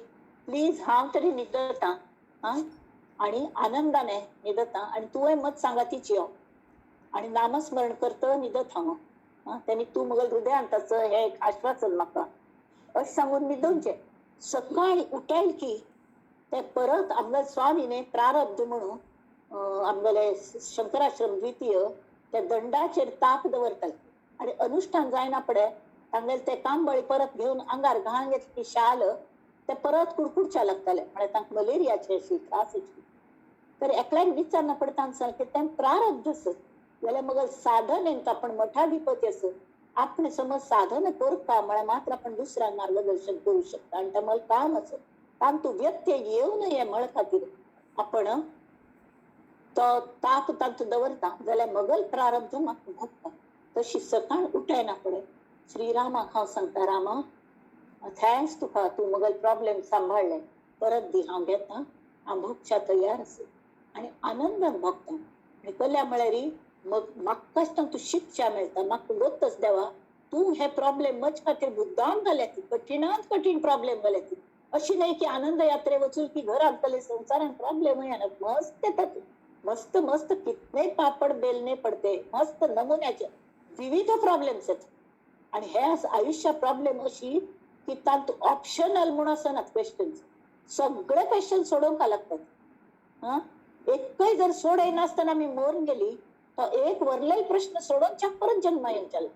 प्लीज हांव तरी न्हिदता. आं, आनी आनंदाने न्हिदता, आनी तुवें मत सांगा तिची यो आनी नामस्मरण करता न्हिदत हांव. आं, तेन्ना तूं मगल हृदयांताचो हें एक आश्वासन म्हाका अशें सांगून न्हिदोवचें. सकाळी उठायल की ते परत आमगेले स्वामीने प्रारब्ध म्हणून आमगेले शंकराश्रम द्वितीय त्या दंडाचेर ताप दवरताले, आनी अनुष्ठान जायना पडे तांगेले ते कांबळी परत घेवन आंगार घाण घेतली शाल, ते परत कुडकुडच्या लागताले, म्हळ्यार तांकां मलेरियाचे अशी त्रास आशिल्ले. तर एकल्याक विचारना पडटा सारकें तें प्रारब्ध आसत जाल्यार मग साधन आपण मठाधिपती आसत, आपण समज साधन करता म्हळ्यार मात्र आपण दुसऱ्यांक मार्गदर्शन करू शकता. आनी तें मला काम आसत, काम तूं व्यत्यय येवं नये म्हळ खातीर आपण तो ताप तांतूं दवरता, जाल्यार मगल प्रारब्ध म्हाका भोगता. तशी सकाळ उठायना फुडें श्रीरामाक हांव सांगता, रामा Thanks तुका, तूं मगल प्रॉब्लेम सांबाळ्ळे, परत दी, हांव घेता, हांव भोगच्या तयार आसा आनी आनंदान भोगता. आनी कल्या म्हळ्यार मग म्हाकाच तूं शिक्षा मेळटा, म्हाका गोतच देवा तूं हे प्रॉब्लेम म्हज खातीर मुद्दाम घाल्या, कठीणांत कठीण प्रॉब्लेम घाल्या. अशी नाही की आनंद यात्रे वचून की घरात कले संसारात प्रॉब्लेम येणार, मस्त येतात, मस्त मस्त कितने पापड बेलने पडते, मस्त नमुन्याचे विविध प्रॉब्लेम्स आहेत. आणि हे आयुष्य प्रॉब्लेम अशी की तांत ऑप्शनल म्हणून आसनात क्वेश्चन, सगळे क्वेश्चन सोडोवंक लागतात. हा, एकय जर सोडयनासतना आमी मरून गेली तर एक वरलेल प्रश्न सोडोवच्या परत जन्म येवच्याला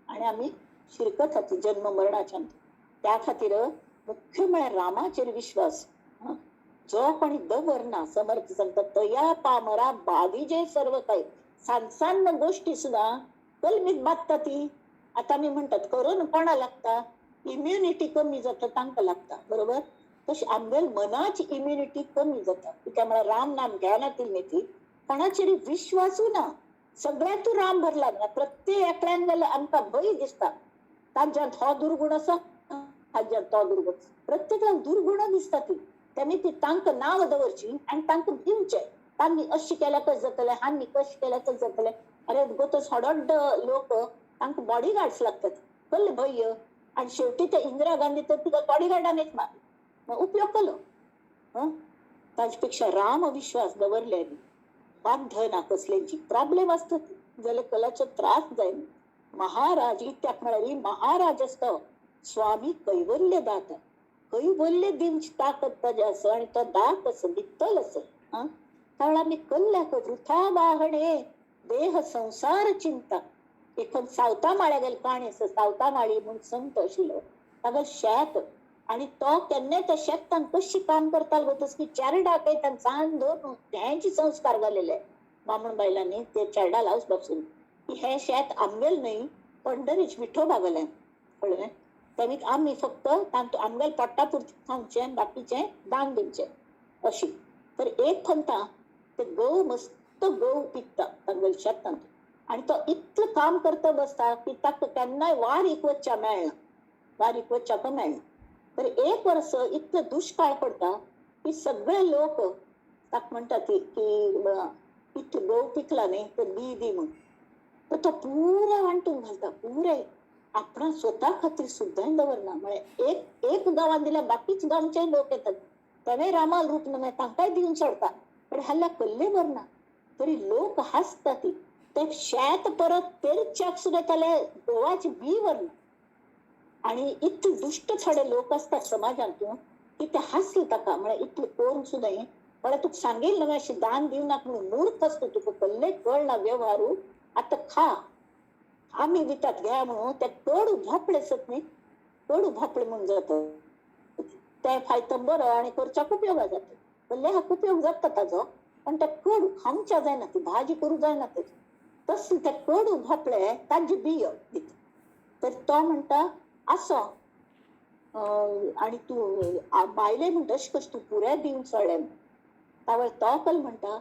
आणि आमी शिरकत खाती जन्म मरणाच्या. त्या खातीर मुख्य म्हळ्यार रामाचेर विश्वास जो कोणी दवरना. समर्थ सांगता तया पामरा बाधिजे सर्व काही, सान सान गोष्टी सुद्धा कलमीत बादता ती. आता आमी म्हणटात करोना कोणा लागता, इम्युनिटी कमी जाता तांकां लागता, बरोबर? तशी आमगेल मनाची इम्युनिटी कमी जाता. कित्याक म्हळ्यार राम नाम घेना ती ती कोणाचेर विश्वासूय ना, सगळ्यांतून राम भरला ना. प्रत्येक एकल्यान जाल्यार आमकां भंय दिसता, तांच्यांत हो दुर्गुण आसा, तांच्यांत तो दुर्गुण, प्रत्येकाक दुर्गुण दिसता ती. तेमी ती तांकां नांव दवरची आनी तांकां दिवचें, तांणी अशें केल्यार कशें जातलें, हांणी कशें केल्यार कशें जातलें. अरे गोतच हडड्ड लोक तांकां बॉडीगार्ड्स लागतात, कसले भंय. आनी शेवटी ते इंदिरा गांधी तर तिका बॉडीगार्डानीच मारली, उपयोग केलो. ताजे पेक्षा राम विश्वास दवरले बाध्य ना, कसल्यांची प्रॉब्लेम आसता जाल्यार कलाचो त्रास जायना. महाराज इत्याक म्हळ्यार महाराज आसता स्वामी कैवल्य दाता, कैवल्य दिवची ताकद ताजे आसा आनी तो दात आसा, दितलो आसा. कारण आमी कल्ल्याक वृथा वाहणे देह संसार चिंता. एक सावता माळ्या गेले काणी आसा, सावता माळी म्हूण संत आशिल्लो, तागेलो शेत आनी तो केन्नाय त्या शेतान कशी काम करतालो गो तसली चेरडा काय सान दवरून तेंचे संस्कार घालेले बामण बायलांनी ते चेरडा लावच बापसून की हे शेत आमगेल न्हय पंढरीच विठोबा गेल्यान, कळ्ळें? तेमी आमी फक्त तांतू आमगेल पोट्टा पुरतें खावचें, बाकीचें दान दिवचें अशी. तर एक खंता ते गंव मस्त गंव पिकता तांगेल शेतांत आनी तो इतलें काम करता बसता की ताका केन्नाय वारीक वचच्या मेळना, वारीक वचच्याक मेळना. तर एक वर्स इतलो दुष्काळ पडटा की सगळे लोक ताका म्हणटा ती की इतलो गंव पिकला न्ही तर बी दी म्हूण. तर तो पुरे वांटून घालता, पुरे आपणा स्वता खातीर सुद्दां दवरना. म्हळ्यार एक एक गांवान दिल्यार बाकीच गांवचे लोक येतात, तेणें रामाल रूप न्हय तांकांय दिवन सोडता, पण हल्ल्या कल्ले भरना. तरी लोक हांसता ती ते शेत परत पेरच्याक सुद्दां ताले गोवाची बी व्हरना. आणि इतले दुश्ट थोडे लोक असतात समाजांतून की ते हांसले ताका, म्हळ्यार इतले करून सुद्दां म्हळ्यार तुका सांगेल न्हय अशें दान दिवनाक म्हणून, मूर्ख आसता तुका कल्ले कळना व्यवहारू, आतां खा आमी दितात घ्या म्हणून. ते कडू भोपळे आसत न्ही, कडू भोपळे म्हणून जाता ते फायतो बरो आनी करच्याक उपयोग जाता, कल्ले हाका उपयोग जाता ताजो, पण ते कडू खावच्या जायना, ती भाजी करूं जायना तेजी. तसले ते कडू भोपळे ताजी बियो दिता. तर तो म्हणटा आसो आनी तूं बायले म्हणटा अशें कशें तूं पुरे दिवन सोडलें. तावळ तो कल म्हणटा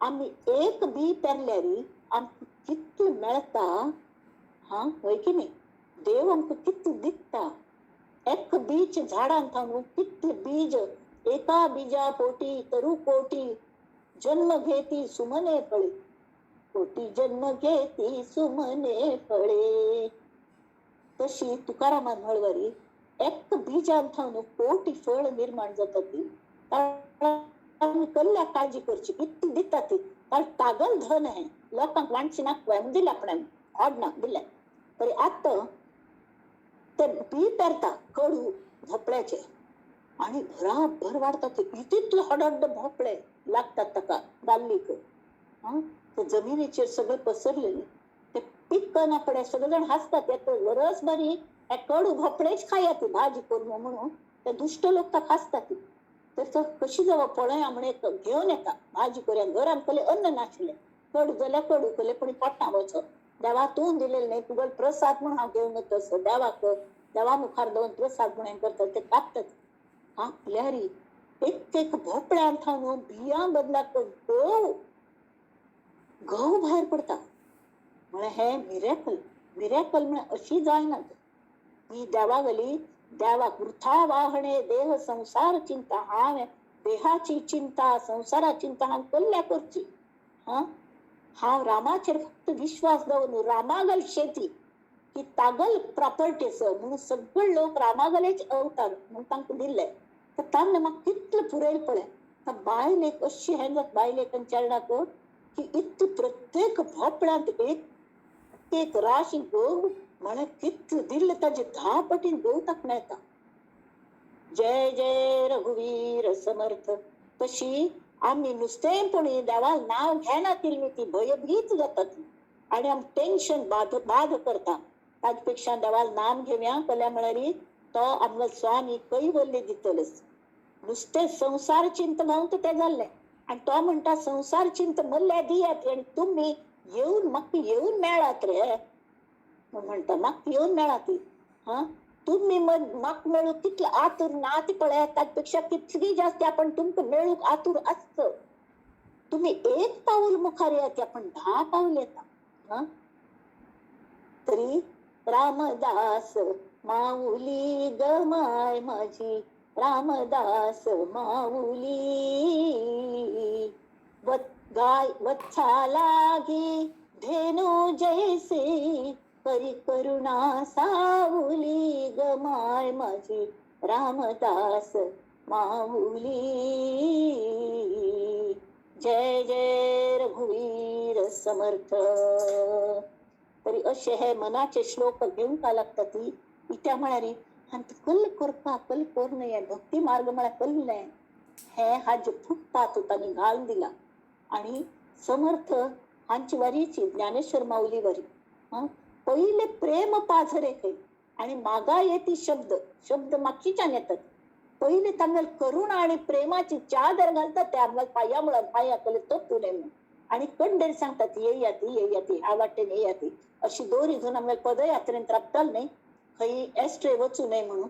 आमी एक बी पेरल्यार आमकां कितलें मेळटा, हा हय की न्ही? देव आमकां कितलें दिता. एक बीज झाडान थावन कितले बीज, एका बीजा पोटी तरु कोटी जन्म घेती सुमने फळे, कोटी जन्म घेती सुमने फळे. तशी तुकारामान म्हळवरी एक बीजान थावन कोटी फळ निर्माण जाता ती. आमी कल्ल्याक काळजी करची, कितली दिता ती, कारण तागल धन हें लोकांक वांटची नाक दिलें आपणाक ऑडना दिलें. तरी आतां ते बी पेरता कडू भोपळ्याचे आनी भराभर वाडटा ते, इतले हडड्ड भोपळे लागतात ताका बाल्लीक. ते जमिनीचेर सगळे पसरलेले ते पिकना फुडें सगळे जाण हांसतात, वरस बरी हे कडू भोपळेच खायात भाजी करून म्हणून ते दुश्ट लोक ताका हांसतात. तर कशी जावं पळया म्हण एक घेवन येता भाजी करुया, घरान कसलें अन्न नाशिल्लें, कडू जाल्यार कडू कसलें पण पोटा वचो देवा तूं दिलेलें न्ही तुगेलो प्रसाद म्हूण हांव घेवन वता तसो देवाक देवा मुखार दवरून प्रसाद म्हूण हें करतात. ते कापतात, कापल्यार एक एक भोपळ्यान थावन बियां बदलाक गंव गंव भायर पडता. म्हळ्यार हें मिरेकल, मिरेकल म्हळ्यार अशी जायना ती देवा गली देवाक वृथा वाहणे देह संसार चिंता. हांवें देहाची चिंता संसाराची चिंता हांव कल्ल्या करची. हा हांव रामाचेर फक्त विश्वास दवरून रामागल शेती की तागल प्रॉपर्टीस म्हणून सगळे लोक रामागलेच अवतार म्हणून तांकां दिल्ले. तर तांणे म्हाका कितलें पुरयल पळय. बायलेक अशी हें जाता बायलेक आनी चेरडाक की इतले प्रत्येक भोपळ्यांत एक एक राशी गो म्हळ्यार कितले दिल्ले ताजे 10 पटीन गो ताका मेळटा. जय जय रघुवीर समर्थ. तशी आमी नुस्तें पूण देवा नांव घेना तिल्ली ती भयभीत जाता ती आनी आम टेन्शन बाध बाध करता. ताजे पेक्षा देवाल नाम घेवया कल्या म्हळ्यार तो आमकां स्वामी कैवल्य दितलेच. नुस्तें संसार चिंत म्हणून तें जाल्लें आनी तो म्हणटा संसार चिंत मल्ल्या दियात आनी तुमी येवन म्हाका येवन मेळात रे म्हणटा. म्हाका येवन मेळात. हा तुमी म्हाका मेळूंक कितले आतूर ना ती पळयात ताजे पेक्षा कितली जास्त आपण तुमकां मेळूंक आतूर आसत. तुमी एक पावल मुखार येत आपण 10 पावल येता. हा तरी रामदास माऊली गमाय माझी रामदास माऊली गाय वत्सा लागी धेनु जैसे करी करुणा साऊली गमाय माझी रामदास माऊली. जय जय रघुवीर समर्थ. तरी अशे हे मनाचे श्लोक घेवंक लागता ती इत्या म्हळ्यार आनी कल करपा कल करूं नये भक्ती मार्ग म्हळ्यार कल्ले हे हाजे फुटपाथ तांणी घालून दिला. आणि समर्थ हांची वरीची ज्ञानेश्वर माऊली वरी पहिले प्रेम पाझरे खंय आणि मागा येती शब्द शब्द मागचीच्यान येतात. पहिले तांगेल करुणा आणि प्रेमाची चादर घालतात ते आमकां पाया मुळान पाया कले तोपू नये म्हणून आणि कंडेर सांगतात येयाती येयाती ह्या वाटेन येयाती अशी दोरी घेवन आमकां पदयात्रेन राबताल न्ही खंय एस्ट्रे वचू नये म्हणून.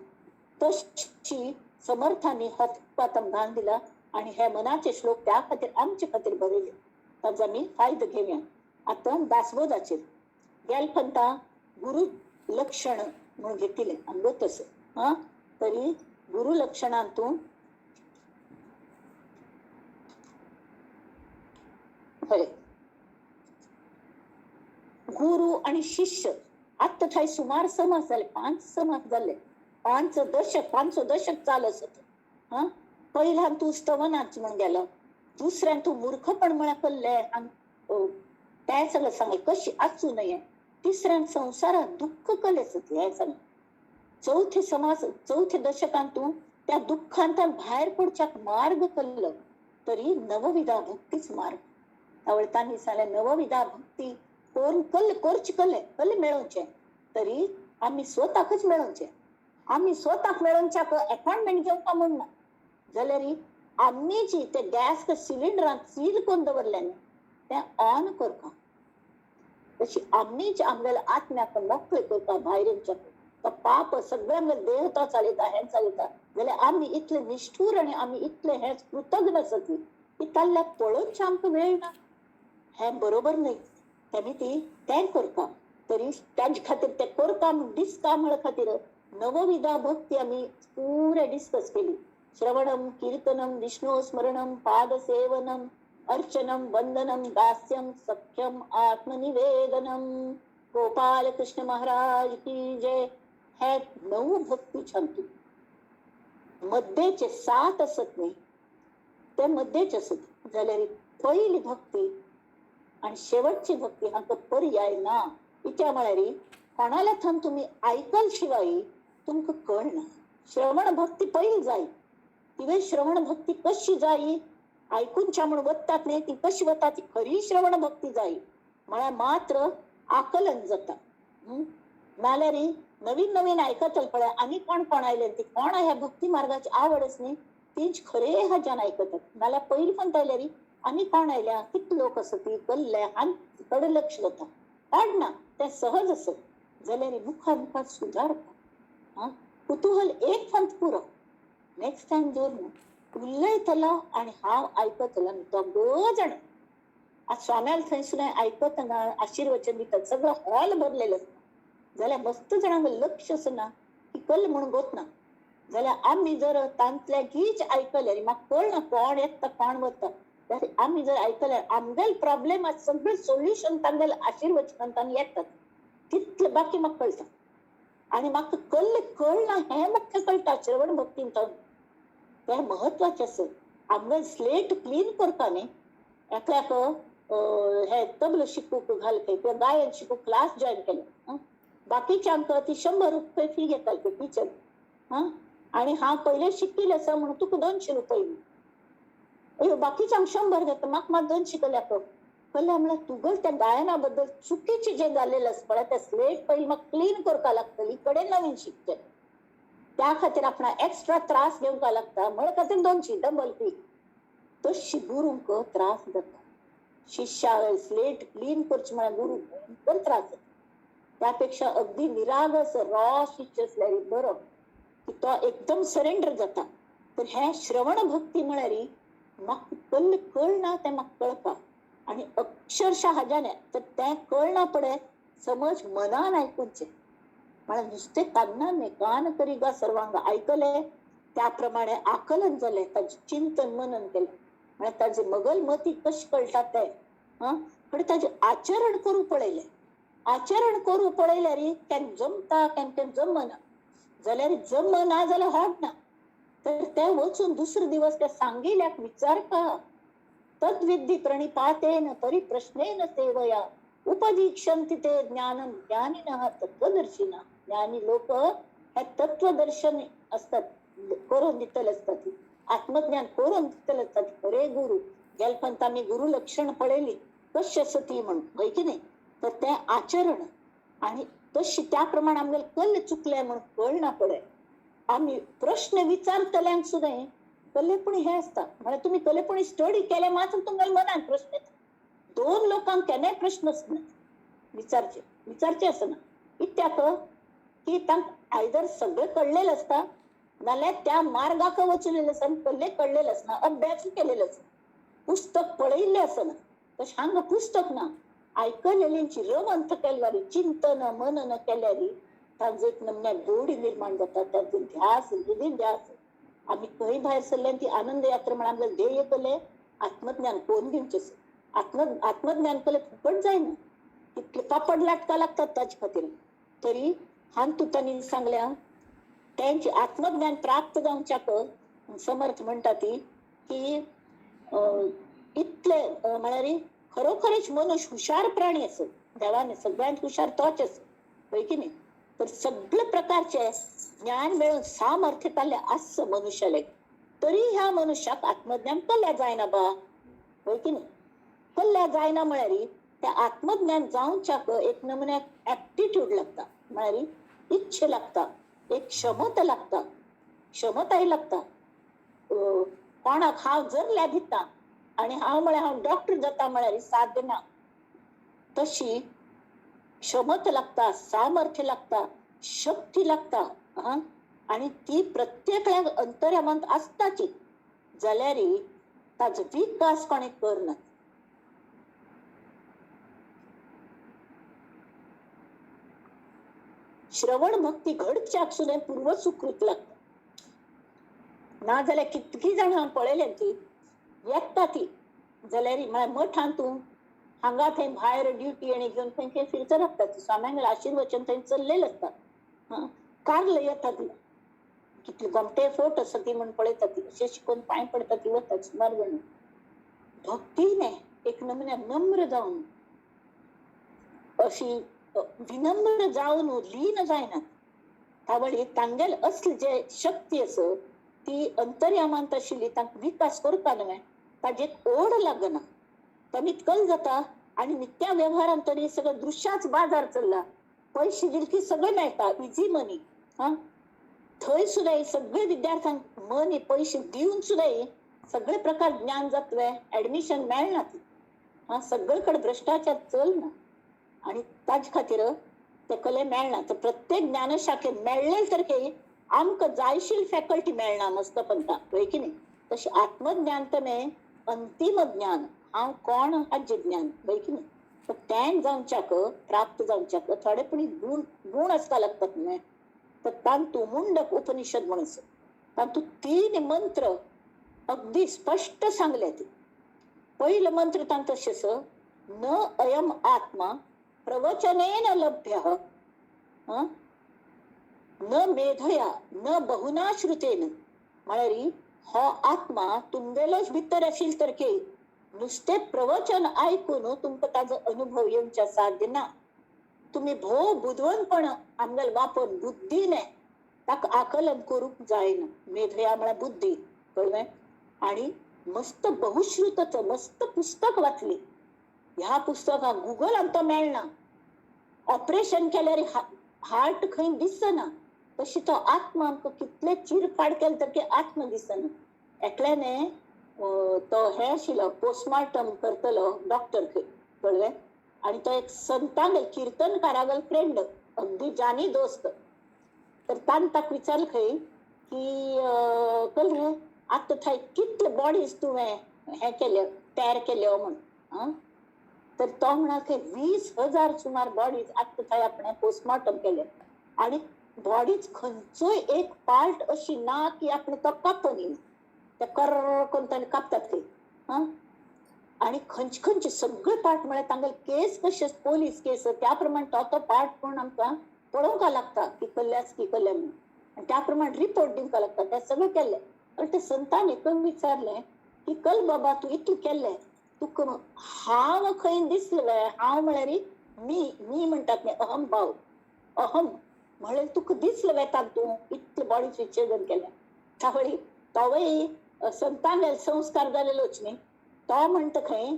तशी समर्थांनी हो फुटपाथ आमकां घालून दिला आणि हे मनाचे श्लोक त्या खातीर आमचे खातीर बरयले. ताजो आमी फायदो घेवया. आतां दासबोधाचेर गेल पंता गुरु लक्षण म्हणून घेतिलें आमगो तसो. हा तरी गुरु लक्षणांतून हय गुरु आणि शिष्य आत्तां थंय सुमार समाज जाले 5 समाज जाले 5 दशक 5 दशक चालू आसत. हा पहिल्यान तूं स्तवनाच म्हणून गेलो, दुसऱ्यान तूं मूर्खपण म्हळ्यार कल्ले तें सगळें सांगलें कशी आसूं नये, तिसऱ्यान संवसारात दुःख कलेच हें सांगलें, चवथे समाज चवथे दशकांत तूं त्या दुःखांतल्यान भायर पडच्याक मार्ग कल्लो तरी नवविधा भक्तीच मार्ग. त्यावेळी तांणी सांगलें नवविधा भक्ती कोरून कल्ले करचे कल्ले कल्ले मेळोवचें तरी आमी स्वताकच मेळोवचें. आमी स्वताक मेळोवच्याक अपॉयंटमेंट घेवपा म्हूण ना जाल्यार आमी जी ते गॅस सिलिंडरान सील करून दवरलें न्ही तें ऑन करपा. तशी आमीच आमगेल्या आत्म्याक मोकळे करपा भायर येवच्याक. तो पाप सगळें आमगेले देह तो चलयता हें चलयता जाल्यार आमी इतले निश्ठूर आनी आमी इतले हें कृतज्ञ आसत की ताल्ल्याक पळोवचें आमकां वेळ ना. हें बरोबर न्ही. तेमी ती तें करपा तरी ताजे खातीर तें करपा म्हूण डिस्का म्हळ्या खातीर नवविधा भक्ती आमी पुरे डिस्कस केली. श्रवणम कीर्तनम विष्णु स्मरणम पादसेवनम अर्चनम वंदनम दास्यम सख्यम आत्मनिवेदनम. गोपाल कृष्ण महाराज की जय. हे 9 भक्ती छानतू मध्येचे 7 असत न्ही ते मध्येच असत जाल्यार पहिली भक्ती आणि शेवटची भक्ती हांकां पर्याय ना. इत्या म्हळ्यार कोणाल्या थंय तुमी आयकल शिवाय तुमकां कळना. श्रवण भक्ती पयली जाय. तिवे श्रवण भक्ती कशी जाय आयकूनच्या म्हूण वतात न्ही ती कशी वता ती खरी श्रवण भक्ती जाय म्हळ्यार मात्र आकलन जाता. नाल्यार नवीन नवीन आयकतले पळय आनी कोण कोण आयले ती कोण ह्या भक्ती मार्गाची आवडच न्ही तीच खरे ह्याच्यान आयकतात. नाल्यार पयलीं पण आयल्यार आनी कोण आयल्या कितले लोक आसा ती कल्ले आनी कडेन लक्ष जाता काडना तें सहज आसत जाल्यार मुखार मुखार सुदारता. हा कुतूहल एक फंत पुरो नेक्स्ट टायम दवर न्हू उलयतलो आनी हांव आयकतलो दोग जाण. आज स्वाम्याल थंयसून आयकतना आशिर्वचन दितात सगळो हॉल भरलेलो आसता जाल्यार मस्त जाणांक लक्ष आसना की ती कल्ल म्हणून गोत ना. जाल्यार आमी जर तांतल्या गीच आयकले म्हाका कळना कोण येता कोण वता, जाल्यार आमी जर आयकल्यार आमगेले प्रॉब्लेम सगळे सोल्युशन तांगेले आशिर्वचनान तांणी येतात तितले, बाकी म्हाका कळटा. आनी म्हाका कल्ल कळना हें मुख्य कळटा श्रवण भक्तीन. तें म्हत्वाचें आसा. आमगेले स्लेट क्लीन करता न्ही, एकल्याक हे तबलो शिकूंक घाल किंवा गायन शिकूंक क्लास जॉयन केले, बाकीच्यांक ती 100 रुपये फी घेताली टिचर. हां, आनी हांव पयले शिकिल्लें आसा म्हणून तुका 200 रुपये, अयो बाकीच्यांक 100 घेता, म्हाका मात 200 कल्याक कल्या. म्हळ्यार तुगेल त्या गायना बद्दल चुकीचें जें जाल्लें आसा पळय तें स्लेट पयलीं म्हाका क्लीन करपाक लागतली, कडेन नवीन शिकचें. त्या खातीर आपणाक एक्स्ट्रा त्रास घेवपाक लागता, म्हण खातीर 200 डबल फी. तशी गुरूंक त्रास जाता. शिष्या स्लेट क्लीन करचें म्हळ्यार गुरू भयंकर त्रास जाता. त्या पेक्षा अगदी निरागस रॉ शिष्य आसल्यार बरो, की तो एकदम सरेंडर जाता. तर हें श्रवण भक्ती म्हळ्यार म्हाका कल्ल कळना तें म्हाका कळपा आनी अक्षरशः हाज्यान तर तें कळना पळय समज मनान आयकुचें, म्हळ्यार नुस्तें कान्नान न्ही, कान करी गा सर्वांग आयकलें त्या प्रमाणे आकलन जालें, ताजें चिंतन मनन केलें, म्हळ्यार ताजें मगल मती कशें कळटा तें. हां, पण ताजें आचरण करूं पळयलें, आचरण करूं पळयल्यार केन्ना जमता केन्ना केन्ना जमना, जाल्यार जमना जाल्यार होड ना. तर ते वचून दुसरे दिवस त्या सांगिल्याक विचारपा, तद्विद्धी प्रणिपातेन परिप्रश्नेन सेवया उपदीक्षन्ति ते ज्ञानम ज्ञानिनः तत्वदर्शिनः. ज्ञानी लोक हे तत्वदर्शन असतात, करून दितले असतात, आत्मज्ञान करून दितले असतात. खरे गुरु गेलपंत आमी गुरु लक्षण पळयली कशें आसा ती म्हण, हय की न्ही? तर तें आचरण आनी तशी त्या प्रमाणे आमगेले कल्ले चुकले म्हण कळना पळय. आमी प्रश्न विचारतल्यांक सुद्दां कल्लेपणी हें आसता, म्हळ्यार तुमी कल्लेपणी स्टडी केले मात्र तुमगेल्या मनान प्रश्न येता. 2 लोकांक केन्नाय प्रश्न आसना विचारचे, विचारचे आसना, कित्याक की तांकां आयदर सगळें कळ्ळेलें आसता नाल्यार त्या मार्गाक वचलेलें आसता, कल्ले कळ्ळेलें आसना, अभ्यास केलेलो आसना, पुस्तक पळयिल्लें आसना. तशें हांगा पुस्तक ना, आयकलेल्यांची रवंथ केल्यार चिंतन मनन केल्यार तांचो एक नमन्या गोडी निर्माण जाता, तांचो ध्यास ध्यास. आमी खंय भायर सरले ती आनंद यात्रा म्हळ्यार आमगेलें ध्येय कले आत्मज्ञान कोण दिवचें, आत्मज्ञान कले फुकट जायना, तितले पापड लाटका लागतात ताचे खातीर. तरी हांतू तांणी सांगल्या तेंचे आत्मज्ञान प्राप्त जावच्याक समर्थ म्हणटा ती की इतले म्हळ्यार खरोखरच मनुष्य हुशार प्राणी आसा, देवाने सगळ्यांत हुशार तोच आसा, हय की न्ही? तर सगळे प्रकारचे ज्ञान मेळून सामर्थ्य ताल्ले आस मनुष्याले, तरी ह्या मनुष्याक आत्मज्ञान कल्ल्या जायना बा, हय की न्ही? कल्ल्या जायना म्हळ्यार त्या आत्मज्ञान जावच्याक एक नमुन्याक ऍप्टिट्यूड लागता, म्हळ्यार इच्छा लागता, एक क्षमता लागता, क्षमताय लागता. कोणाक हांव जर दिता आनी हांव म्हळ्यार हांव डॉक्टर जाता म्हळ्यार साध्य ना, तशी क्षमता लागता, सामर्थ्य लागता, शक्ती लागता. हां, आनी ती प्रत्येकल्याक अंतर्यामांत आसताची, जाल्यार ताजो विकास कोणें करना. श्रवण भक्ती घडच्याक सुद्दां पूर्व सुकृत लागता, ना जाल्यार कितकी जाणां हांव पळयलें ती येता ती जाल्यार म्हळ्यार मठांत तूं हांगा थंय भायर ड्युटी आनी घेवन थंय थंय फिरत रावता, स्वाम्यांगेलें आशिर्वचन थंय चल्लेलें आसता. हां, कारल येता ती कितले गोमटे फोट आसा ती म्हण पळयता ती, अशें शिकोवन पांय पडटा ती वता सुमार जाण. भक्ती न्ही एक नमुन्या नम्र जावन अशी विनम्र जावन लीन जायना, तावळी तांगेल असली जे शक्ती आसा ती अंतर्यामांत आशिल्ली तांकां विकास करपा न्हय, ताजेर ओड लागना, कमीत कल जाता. आनी नित्या व्यवहारांत तरी सगळं दृश्याच बाजार चल्ला, पैसे दिले की सगळें मेळटा, इजी मनी. हां, थंय सुद्दां सगळे विद्यार्थ्यांक मनी पैसे दिवन सुद्दां सगळे प्रकार ज्ञान जातले, ऍडमिशन मेळना ती. हां, सगळीकडे भ्रष्टाचार चलना आनी ताजे खातीर ते कले मेळना. तर प्रत्येक ज्ञानशाखेन मेळ्ळें तर काही आमकां जायशील फॅकल्टी मेळना मस्त पंता, हय की न्ही? तशें आत्मज्ञान तमें अंतीम ज्ञान, हांव कोण हाजें ज्ञान, हय की न्ही? तर तें जावच्याक प्राप्त जावच्याक थोडे पण गुण गुण आसपा लागतात न्हय. तर तांतू मुंडक उपनिषद म्हणून तांतू 3 मंत्र अगदी स्पष्ट सांगले. ते पहिलं मंत्र तांत अशें, न अयम आत्मा प्रवचनेन लभ्य न मेधया न बहुना श्रुतेन. म्हळ्यार हो आत्मा तुमगेलोच भितर आशिल्ले तर नुस्ते प्रवचन आयकून तुमकां ताजो अनुभव येवच्या साध्य ना. तुम्ही भोव बुदवंतपण आमगेल वापर बुद्धीने ताका आकलन करूंक जायना. मेधया म्हळ्यार बुद्धी, कळ्ळें. आणि मस्त बहुश्रुतच मस्त पुस्तक वाचली. ह्या पुस्तकाक गुगलान तो मेळना. ऑपरेशन केल्यार हार्ट खंय दिसना, तशी तो आत्मा आमकां कितले चिरफाड केले तर आत्मा दिसना. एकल्याने तो हे आशिल्लो पोस्टमार्टम करतलो डॉक्टर खंय, कळ्ळें. आणि तो एक संतांगेल कीर्तनकारागेल फ्रेंड, अगदी जानी दोस्त. तर तान ताका विचारलें खंय की कल रे आतां थंय कितले बॉडीज तुवें हें केल्यो तयार केल्यो म्हूण. आं, तर तो म्हणाल खंय 20,000 सुमार बॉडीज आतां थंय आपणें पोस्टमार्टम केले. आणि बॉडीज खंयचोय एक पार्ट अशी ना की आपणें तो कापून ते कर्र करून ताणें कापतात खंय. आं, आणि खंयचे खंयचे सगळे पार्ट म्हळ्यार तांगेले केस कशे पोलीस केस त्या प्रमाणे तो तो पार्ट कोण आमकां पळोवंक लागता की कल्ल्याच की कल्ल्या म्हणून, आनी त्या प्रमाणे रिपोर्ट दिवंक लागता. ते सगळें केल्लें. आनी ते संतान एक विचारलें की कल बाबा तूं इतलें केल्लें, तुका हांव खंय दिसलें? हांव म्हळ्यार मी, मी म्हणटात न्ही अहम भाव, अहम म्हळ्यार तुका दिसलें वेता तूं इतलें बॉडीचें विच्छेदन केलें. त्यावेळी तोवय संतान संस्कार जालेलोच न्ही. तो म्हणटा खंय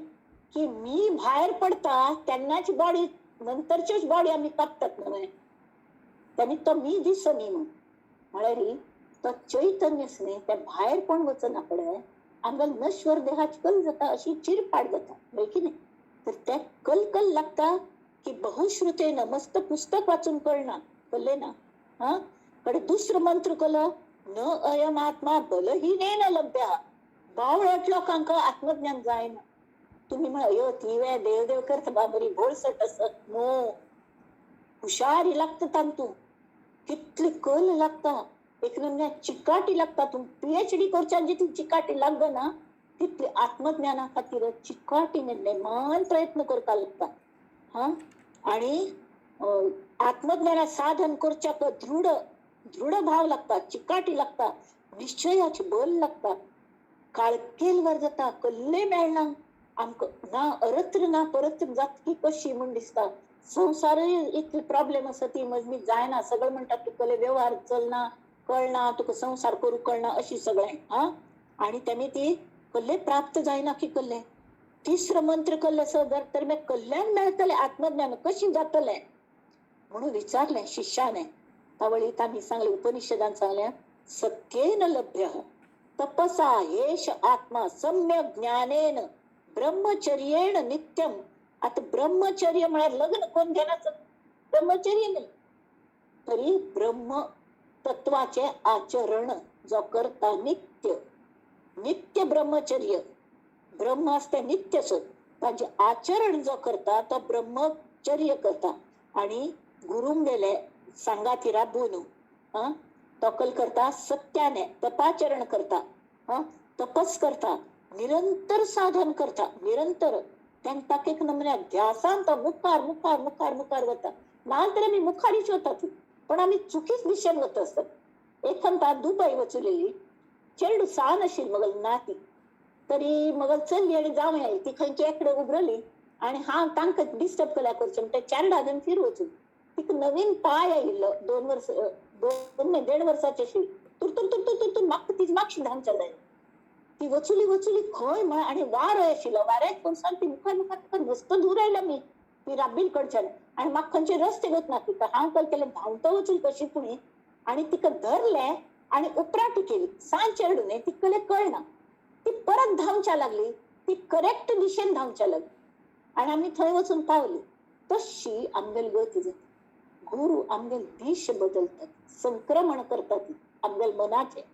की मी भायर पडता तेन्नाच बॉडी, नंतरचीच बॉडी आमी कापतात न्हय, तेन्ना तो मी दिसनी म्हूण. म्हळ्यार तो चैतन्यच न्ही तें भायर कोण वचना पळय, आमकां नश्वर देहाची कल जाता, अशी चिरपाट जाता, बरें की न्ही. तर ते कलकल लागता की बहुश्रुतेन मस्त पुस्तक वाचून कळना, कळ्ळें ना. हा, कडे दुसरो मंत्र कलो, न अयम आत्मा बलहीनेन लभ्य. बावळट लोकांक आत्मज्ञान जायना. तुम्ही म्हणा अयो ती वे देव देव करता बाबरी बोळसट आसत मो हुशारी लागता तांतू, कितली कल लागता, एक नमन्या चिकाटी लागता. तूं पीएचडी करच्यान जितली चिकाटी लागना तितली आत्मज्ञाना खातीर चिकाटीने नेमान प्रयत्न करपाक लागता. हा, आणि आत्मज्ञाना साधन करच्याक दृढ दृढ भाव लागता, चिकाटी लागता, निश्चयाचे बल लागता. काळकेलवर जाता, कल्ले मेळना आमकां, ना अरत्र ना परत्र जातकी कशी म्हूण दिसता. संवसारय इतले प्रॉब्लेम आसा ती मजमी जायना. सगळें म्हणटात तुका व्यवहार चलना, कळना, तुका संवसार करूंक कळना, अशी सगळें. हा, आणि तेमी ती कल्ले प्राप्त जायना की कल्ले. तिसरो मंत्र कल्ले आसा जर तर मागीर कल्याण मेळटलें, आत्मज्ञान कशें जातलें म्हणून विचारलें शिष्याने. तावळी तांणी सांगलें, उपनिषदान सांगलें, सत्येन लभ्य तपसा येश आत्मा सम्यक ज्ञानेन ब्रह्मचर्येण नित्यम. आता ब्रह्मचर्य म्हळ्यार लग्न कोण घेण्याचं ब्रह्मचर्य न्ही, तरी ब्रह्म तत्वाचे आचरण जो करता नित्य, नित्य ब्रह्मचर्य, ब्रह्म असते नित्यच, ताजे आचरण जो करता तो ब्रह्मचर्य करता. आणि गुरुंगेले सांगाती राबून तकल करता, सत्याने तपाचरण करता, तपस करता, निरंतर साधन करता, निरंतर ताका एक नमन्या ध्यासान तो मुखार मुखार मुखार मुखार वता. नाजाल्यार आमी मुखारीच वतात, पण आमी चुकीच दिशेन वता आसतात. एखादा दुबय वचलेली चेडू सान आशिल्ली मगल नाती, तरी मगल चल्ली आनी जावं आयली ती खंयची एकडे उबरली आनी हांव तांकां डिस्टर्ब केल्या करचें म्हणटा 4 जाण फिर वचून तिका नवीन पाय आयिल्लो, 2 वर्स, 2 न्ही 1.5 वर्साची आशिल्ली. तुरतुर तुरतुर तुरतुर म्हाका ती मातशी धांवच्या जाय. ती वचुली वचुली खंय म्हळ्यार, आनी वारो आशिल्लो, वाऱ्याक कोण ती मुखार मुखार तुका मस्त दूर आयलो मी ती राबील कडच्यान, आनी म्हाका खंयचे रस्ते वतना तिका हांव कल केलें धांवतो वचून कशी पुणी, आनी तिका धरलें आनी उपराटी केली. सांज चेडून न्ही तिका कळना, ती परत धांवच्या लागली, ती करेक्ट दिशेन धांवच्या लागली आनी आमी थंय वचून पावली. तशी आमगेली गती जाता. गुरु आमगेल दिश बदलतात, संक्रमण करतात आमगेल मनाचे.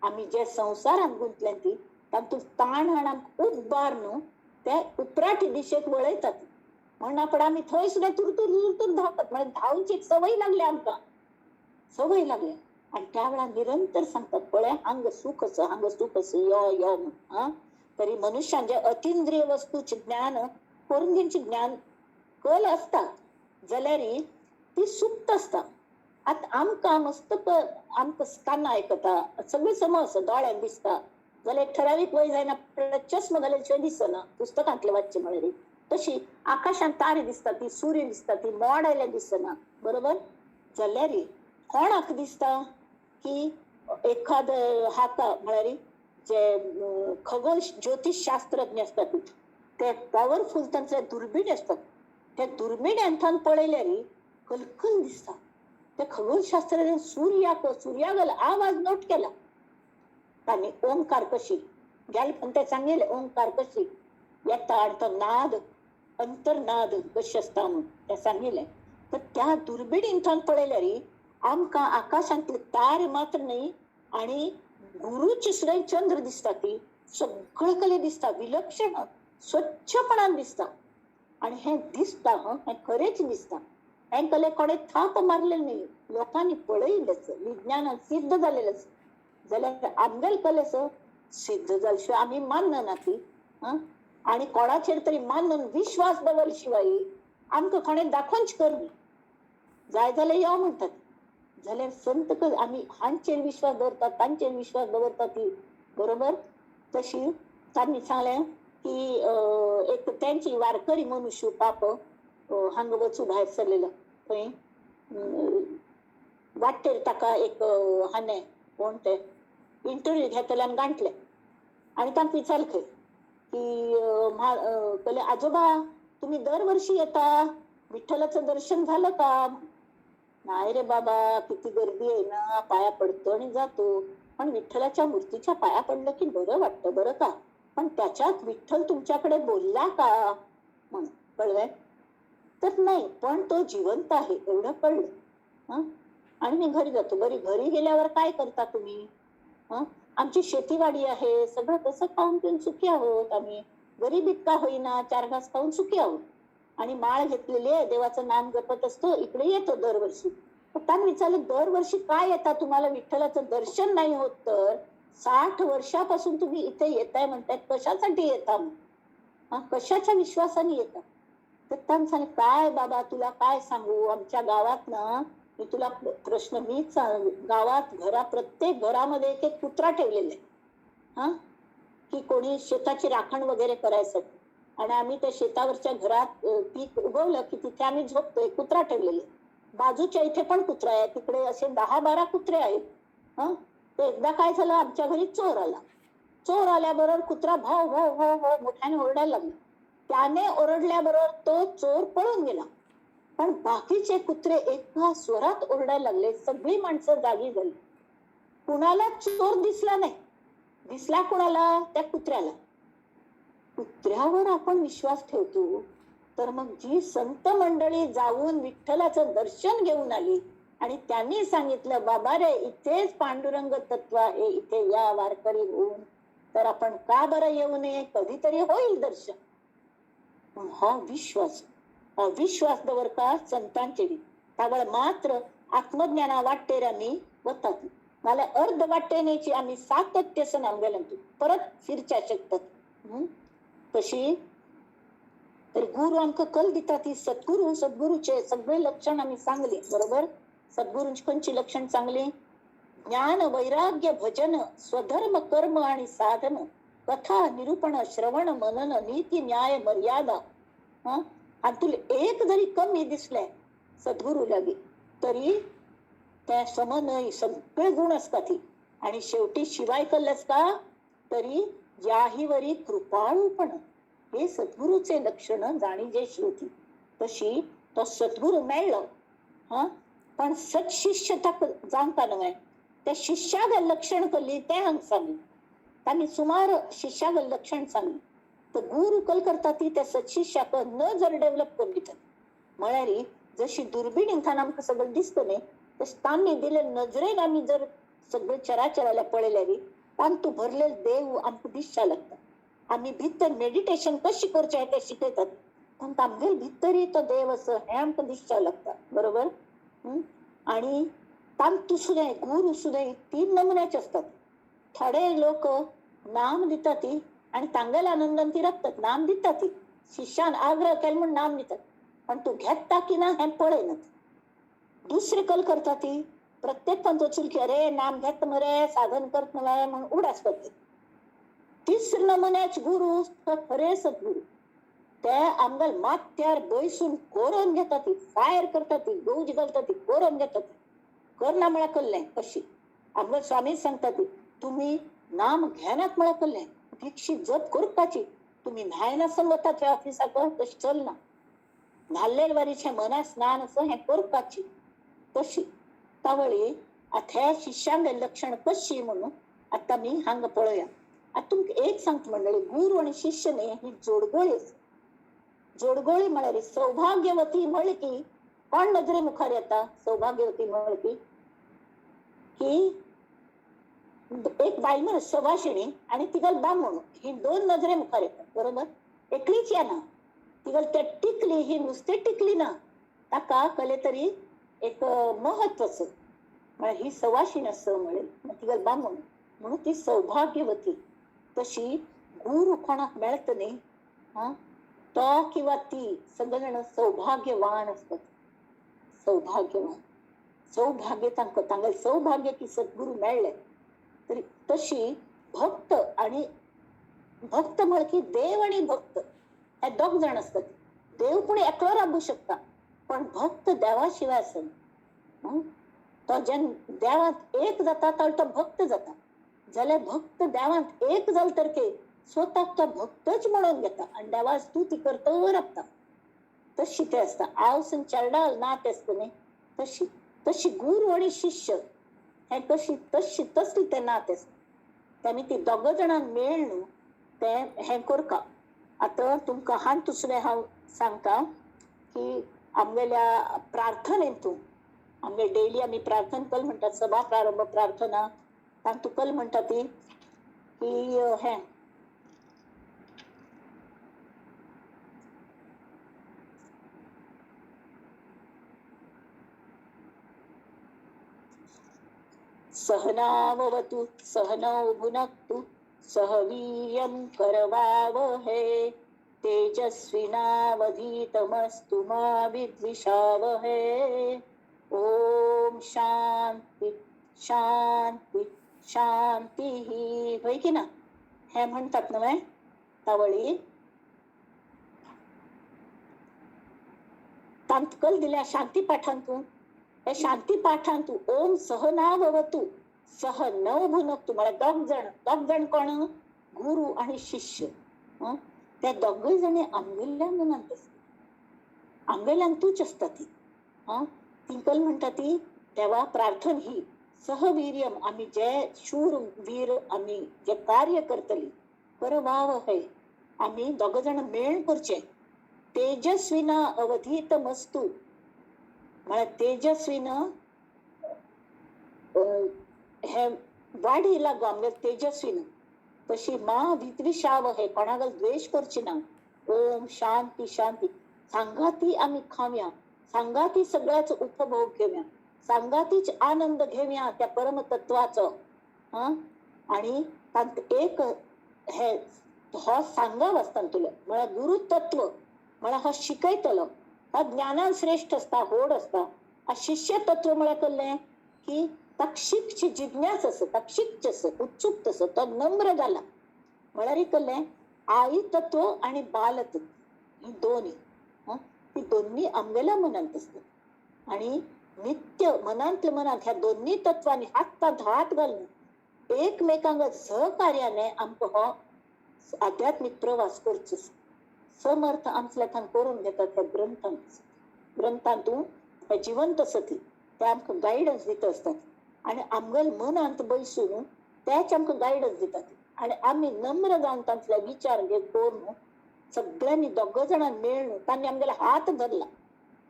आमी जे संवसारान गुंतले ती तातूंत ताण हाण आमकां उबार न्हू ते उपराटी दिशेक वळयतात. म्हणून आपण आमी थंय सुद्दां तुरतुर तुरतुर धांवतात, म्हळ्यार धांवची एक संवय लागली आमकां. सवय लागल्या. आणि त्या वेळा निरंतर सांगतात पळय हांग सुख आसा, हांग सुख आसा, यो यो म्हण. आं, तरी मनुष्यान जे अतिंद्रिय वस्तूचे ज्ञान करून घेवचे ज्ञान कल आसता जाल्यार ती सुप्त आसता. आतां आमकां मस्त आमकां कानां आयकता, सगळें समज दोळ्यांक दिसता, जाल्यार ठरावीक वय जायना चश्मा घाल्याशिवाय शिवाय दिसना पुस्तकांतलें वाचचें म्हळ्यार. तशी आकाशांत तारे दिसता ती, सूर्य दिसता ती, मोड आयल्यार दिसना, बरोबर. जाल्यार कोणाक दिसता की एखादो हाका म्हळ्यार जे खगोल ज्योतिषशास्त्रज्ञ आसतात ते पॉवरफूल तांचे दुर्बीण आसतात, त्या दुर्बिण्यांतल्यान पळयल्यार कलकल दिसता. त्या खगोलशास्त्राने सूर्याक सूर्यागल आवाज नोट केला तांणी, ओंकार कशी गेल पण ते सांगितले ओंकार कशी येता आणि तो नाद अंतर्नाद कशी आसता म्हणून ते सांगितले. तर त्या दुर्बिणींतल्यान पळयल्यार आमकां आकाशांतले तारे मात्र न्ही आणि गुरुची सुद्दां चंद्र दिसता, ती सगळे कले दिसता, विलक्षण स्वच्छपणान दिसता. आणि हे दिसता हें खरेंच दिसता. हें कले कोणे थाप मारलें न्ही, लोकांनी पळयलेच, विज्ञानान सिद्ध जालेलेच. जाल्यार आमगेल कलेच सिद्ध जाले शिवाय आमी मानना ती. आनी कोणाचेर तरी मानून विश्वास दवर शिवाय आमकां कोणें दाखोवंच कर जाय जाल्यार यो म्हणटात. जाल्यार संत आमी हांचेर विश्वास दवरतात, तांचेर विश्वास दवरतात ती, बरोबर. तशी तांणी सांगलें की एक तेंची वारकरी मनुष्य पाप हांगा वचू भायर सरलेलो, थंय वाटेर ताका एक हाने कोण ते इंटरव्यू घेतल्यान गांठले आणि तांकां विचारले खंय की कहले आजोबा तुम्ही दरवर्षी येता, विठ्ठलाचं दर्शन झालं का? नाही रे बाबा, किती गर्दी आहे ना, पाया पडतो आणि जातो, पण विठ्ठलाच्या मूर्तीच्या पाया पडलं की बरं वाटतं बरं का, पण त्याच्यात विठ्ठल तुमच्याकडे बोलला का म्हणून कळलंय तर नाही, पण तो जिवंत आहे एवढं कळलं. हं, आणि मी घरी जातो. बरी घरी गेल्यावर काय करता तुम्ही? हं, आमची शेतीवाडी आहे, सगळं तसं खाऊन पिऊन सुखी आहोत आम्ही, गरीब इतका होईना चार घास खाऊन सुखी आहोत, आणि माळ घेतलेली आहे, देवाचं नाम जपत असतो, इकडे येतो दरवर्षी. त्यांनी विचारलं दरवर्षी काय येता तुम्हाला विठ्ठलाचं दर्शन नाही होत तर 60 वर्षापासून तुम्ही इथे येताय म्हणताय, कशासाठी येता? हा, कशाच्या विश्वासाने येता? तर त्यांनी सांगितलं काय बाबा तुला काय सांगू, आमच्या गावात ना, मी तुला प्रश्न मीच गावात घरा प्रत्येक घरामध्ये एक एक कुत्रा ठेवलेला आहे, हा, की कोणी शेताची राखण वगैरे करायसाठी, आणि आम्ही त्या शेतावरच्या घरात पीक उगवलं की तिथे आम्ही झोपतो, एक कुत्रा ठेवलेला, बाजूच्या इथे पण कुत्रा आहे, तिकडे असे 10-12 कुत्रे आहेत. हा, तर एकदा काय झालं, आमच्या घरी चोर आला, चोर आल्याबरोबर कुत्रा भाव भाव भाव भाव मोठ्याने ओरडायला लागला, त्याने ओरडल्याबरोबर तो चोर पळून गेला, पण बाकीचे कुत्रे एका स्वरात ओरडायला लागले, सगळी माणसं जागी झाली, कुणाला चोर दिसला नाही, दिसला कुणाला? त्या कुत्र्याला. कुत्र्यावर आपण विश्वास ठेवतो तर मग जी संत मंडळी जाऊन विठ्ठलाचं दर्शन घेऊन आली आणि त्यांनी सांगितलं बाबा रे इथेच पांडुरंग तत्व आहे, इथे या वारकरी होऊन, तर आपण का बरं येऊ नये, कधीतरी होईल दर्शन. पण हा विश्वास, हा विश्वास दवरता संतांचे त्यावेळ मात्र आत्मज्ञाना वाटेर आम्ही वतात, मला अर्ध वाटेनेची आम्ही सातत्य सण आमगेल्यांतू परत फिरच्या शकतात. तशी तर गुरु आमकां कल दिता ती सद्गुरू, सद्गुरूचे सगळे लक्षण आम्ही सांगले, बरोबर. सद्गुरूंची खंयची लक्षण सांगली? ज्ञान वैराग्य भजन स्वधर्म कर्म आणि साधन, कथा निरूपण श्रवण मनन नीती न्याय मर्यादा. हा, हातून एक जरी कमी दिसले सद्गुरू लागी तरी त्या समन्वय सगळे गुण असतात. आणि शेवटी शिवाय कल्लस का तरी याहीवरी कृपाळूपण हे सद्गुरूचे लक्षण जाणीजे श्रुती. तशी तो सद्गुरू मेळ्ळो, हा, पण सत्शिष्य ताका जावंका न्हय, त्या शिष्याग लक्षण कल्ली ते हांगा सांगली, तांणी सुमार शिष्याग लक्षण सांगली. तर गुरु कल करता ती त्या सत्शिष्याक न जर डेव्हलप करून दितात, म्हळ्यार जशी दुर्बिणींतल्यान आमकां सगळें दिसता न्ही, तशें तांणी दिले नजरेन आमी जर सगळें चराचराला पळयल्यार तांतू भरलेले देव आमकां दिसच्या लागता. आमी भितर मेडिटेशन कशी करचें तें शिकयतात, पण आमगेर भितरय तो देव आसा हें आमकां दिसच्या लागता, बरोबर. आणि तांतू सुद्दां गुरू सुद्दां तीन नमुन्याचे असतात. थोडे लोक नाम दितात ती आणि तांगेल्या आनंदान ती राखतात, नाम दितात ती, शिष्यान आग्रह केला म्हणून नाम दितात, पण तू घेता की ना हें पळयनात. दुसरी कल करता ती प्रत्येक पंत वचून की अरे नाम घेत मरे साधन करत मरे म्हणून उडास करतात. तिसरे नमुन्याच गुरु खरे सद्गुरू, ते आमगेल माथ्यार बैसून कोरोन घेतात ती, फायर करतात ती, गौज घालतात ती, कोरोन घेतात ती, करना म्हळ्यार कल्लें. कशी आमगेल स्वामी सांगतात ती तुम्ही नाम घेनात म्हळ्यार कल्लें, दीक्षित जप करपाची, तुमी न्हायनासतना वतात थंय ऑफिसाक तशें चलना, न्हाल्ले वारीचें मना स्नान आसा हें करपाची. तशी तावळी आतां ह्या शिष्यांगे लक्षण कशी म्हणून आतां आमी हांगा पळोवया. आतां तुमकां एक सांगता मंडळी, गुरू आनी शिष्य न्ही ही जोडगोळी आसा. जोडगोळी म्हळ्यार सौभाग्यवती म्हळी की कोण नजरे मुखार येता? सौभाग्यवती म्हळी की की एक बायल मनीस सवाशिणी आनी तिगल बामण, ही दोन नजरे मुखार येतात, बरोबर? एकलीच येना, तिगल त्या टिकली ही नुस्तें टिकली ना, ताका कले तरी एक महत्व आसा, म्हळ्यार ही सवाशीण आसा म्हळें तिगल बामण, म्हणून ती सौभाग्यवती. तशी गुरू कोणाक मेळटा न्ही, हा तो किंवा ती सगळे जाण सौभाग्यवान आसतात. सौभाग्यवान, सौभाग्य तांकां, तांगेलें सौभाग्य की सद्गुरू मेळ्ळे. तरी तशी भक्त आणि भक्त म्हळ की देव आणि भक्त हे दोग जाण आसतात. देव पूण एकलो राबू शकता, पण भक्त देवा शिवाय आसना. तो जेन्ना देवांत एक जाता तो तो भक्त जाता. जाल्यार भक्त देवांत एक जाल तर के स्वताक तो भक्तच म्हणून घेता आनी देवा स्तुती करत राबता. तशी ते आसता. आवस आनी चेरडाल नातें आसता न्ही, तशी तशी गुरू आनी शिष्य हें कशी तशी तसली तें नातें आसता. तेमी ती दोग जाणां मेळ्ळ न्हू तें हें करका. आतां तुमकां हांव दुसरें हांव सांगता की आमगेल्या प्रार्थनेंतून आमगे डेली आमी प्रार्थना कल म्हणटात, सभा प्रारंभ प्रार्थना, तातूंत कल म्हणटा ती की हें सहनाववतु सहनौ भुनक्तु सह वीर्यं करवावहै तेजस्विनावधीतमस्तु मा विद्विषावहै. ओम शांती शांती शांती. होय की ना हे म्हणतात नव्हे तावळी तांतकल दिल्या शांती पाठांतून. हे शांती पाठांतू ओम सहनाववतु सह नव भुनक्तु म्हळ्यार दोग जण, दोग जण कोण? गुरु आणि शिष्य. त्या दोगूय जाणी आमगेल्या मनांत आसता, आमगेल्यान तूच आसता ती. तिंकल म्हणटा ती देवा प्रार्थन ही सहवीर्यम, आमी जे शूर वीर आमी जे कार्य करतली करवाव है, आमी दोग जाण मेळ करचे. तेजस्विना अवधीत मस्तू म्हळ्यार तेजस्विना हे वाडी लागू आमगे तेजस्विना, तशी मा विद्विषाव हे कोणाक द्वेश करची ना. ओम शांती शांती. सांगाती आमी खावया, सांगाती सगळ्याचो उपभोग घेवया, सांगातीच आनंद घेवया त्या परमतत्वाचो. हा आणि तांत एक हे हो सांगाव आसता तुलो म्हळ्यार गुरुतत्व, म्हळ्यार हो शिकयतलो, हो ज्ञानान श्रेश्ठ आसता, व्हड आसता. शिष्य तत्व म्हळ्यार कसलें की ताका शिकची जिज्ञास आसा, ताका शिकचें आसा, उत्सुकता आसा, तो नम्र जाला. म्हळ्यार कसलें आई तत्व आनी बालतत्व ही दोन्ही, ती दोन्ही आमगेल्या मनांत आसतात. आणि नित्य मनांतल्या मनांत ह्या दोन्ही तत्वांनी हातांत हात घालून एकमेकांक सहकार्याने आमकां हो आध्यात्मीक प्रवास करचो. समर्थ आमच्या करून घेतात त्या ग्रंथांत, ग्रंथांतून हे जिवंत आसा ती ते आमकां गायडन्स दित आसतात. आनी आमगेल मनांत बैसून तेच आमकां गायडन्स दितात. आनी आमी नम्र जावन तांतले विचार करून सगळ्यांनी दोग जाणां मेळून तांणी आमगेलो हात धरला,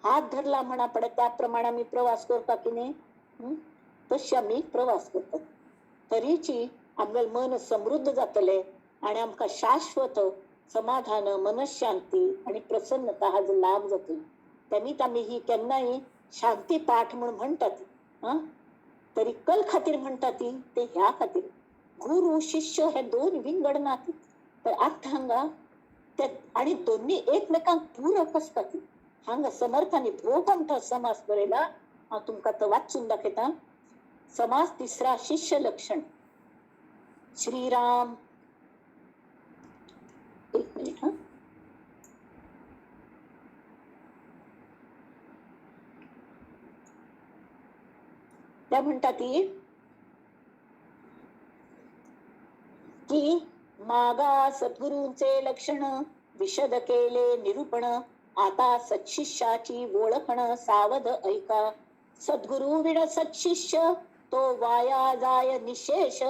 हात धरला म्हणा पडे त्या प्रमाणे आमी प्रवास करता की न्ही, तशी आमी प्रवास करतात. तरीची आमगेलें मन समृद्ध जातलें आनी आमकां शाश्वत समाधान, मनशांती आनी प्रसन्नता हाजो लाभ जातलो. तेमीच आमी ही केन्नाय शांती पाठ म्हूण म्हणटात. तरी कल खातीर म्हणटा ती ते ह्या खातीर. गुरु शिष्य हे दोन विंगड नाती. तर आतां हांगा ते आनी दोन्ही एकमेकांक पूरक आसतात. हांगा समर्थांनी भोव समास बरयला, हांव तुमकां तो वाचून दाखयता. समास तिसरा शिष्य लक्षण. श्रीराम, एक मिनिट हा. त्या म्हणतात ती की मागा सद्गुरूंचे लक्षण विशद केले निरूपण, आता सत्शिष्याची ओळखण सावध ऐका. सद्गुरु विण सत्शिष्य तो वाया जाय निशेष,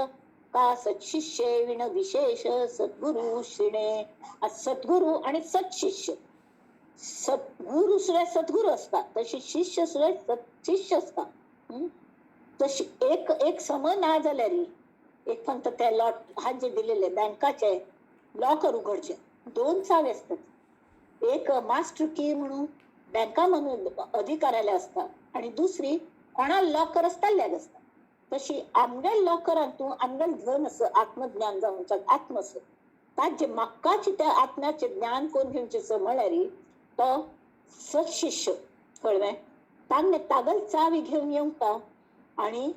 का सत्शिष्ये विण विशेष सद्गुरु शिणे. सद्गुरु आणि सत्शिष्य, सद्गुरु सुद्धा सद्गुरु असतात, तशी शिष्य सुद्धा सत्शिष्य असतात. तशी एक एक सम ना जाल्यार एक फक्त त्या लॉट हात जे दिलेले बँकाचे लॉकर उघडचे दोन चावे असतात. एक मास्टर की म्हणून बँका म्हणून अधिकाऱ्याला असतात आणि दुसरी कोणा लॉकर असता असतात. तशी आमगेल लॉकरान तूं आमगेल धन असं आत्मज्ञान जावंक आत्म असं ताजे म्हाकाची त्या आत्म्याचे ज्ञान कोण घेवचें म्हळ्यार तो सत्शिष्य. कळ्ळें? तांणे तागल चावी घेवन येवंक आणि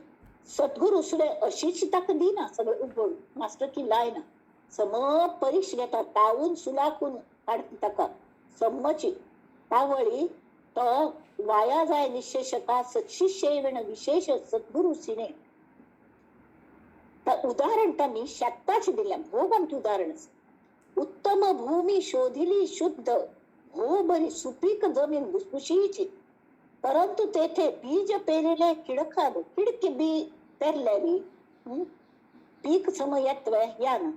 सद्गुरू सुद्धा अशीच ताका दिना सगळं उघड मास्टर की लायना, सम परीक्ष घेता तावून सुलाखून काडटा ताका सम्मची तावळी तो वाया जाय निशेषका सत्शिष्य विण विशेष सद्गुरू सिने. उदाहरण त्यांनी शेताचे दिले, भोग आमचे उदाहरण. उत्तम भूमी शोधिली शुद्ध, हो बरी सुपीक जमीन भुसभुशीची, परंतु तेथे बीज पेरिले किडखाद किडकी बी पेरल्यारी पीक सम येतवे यान.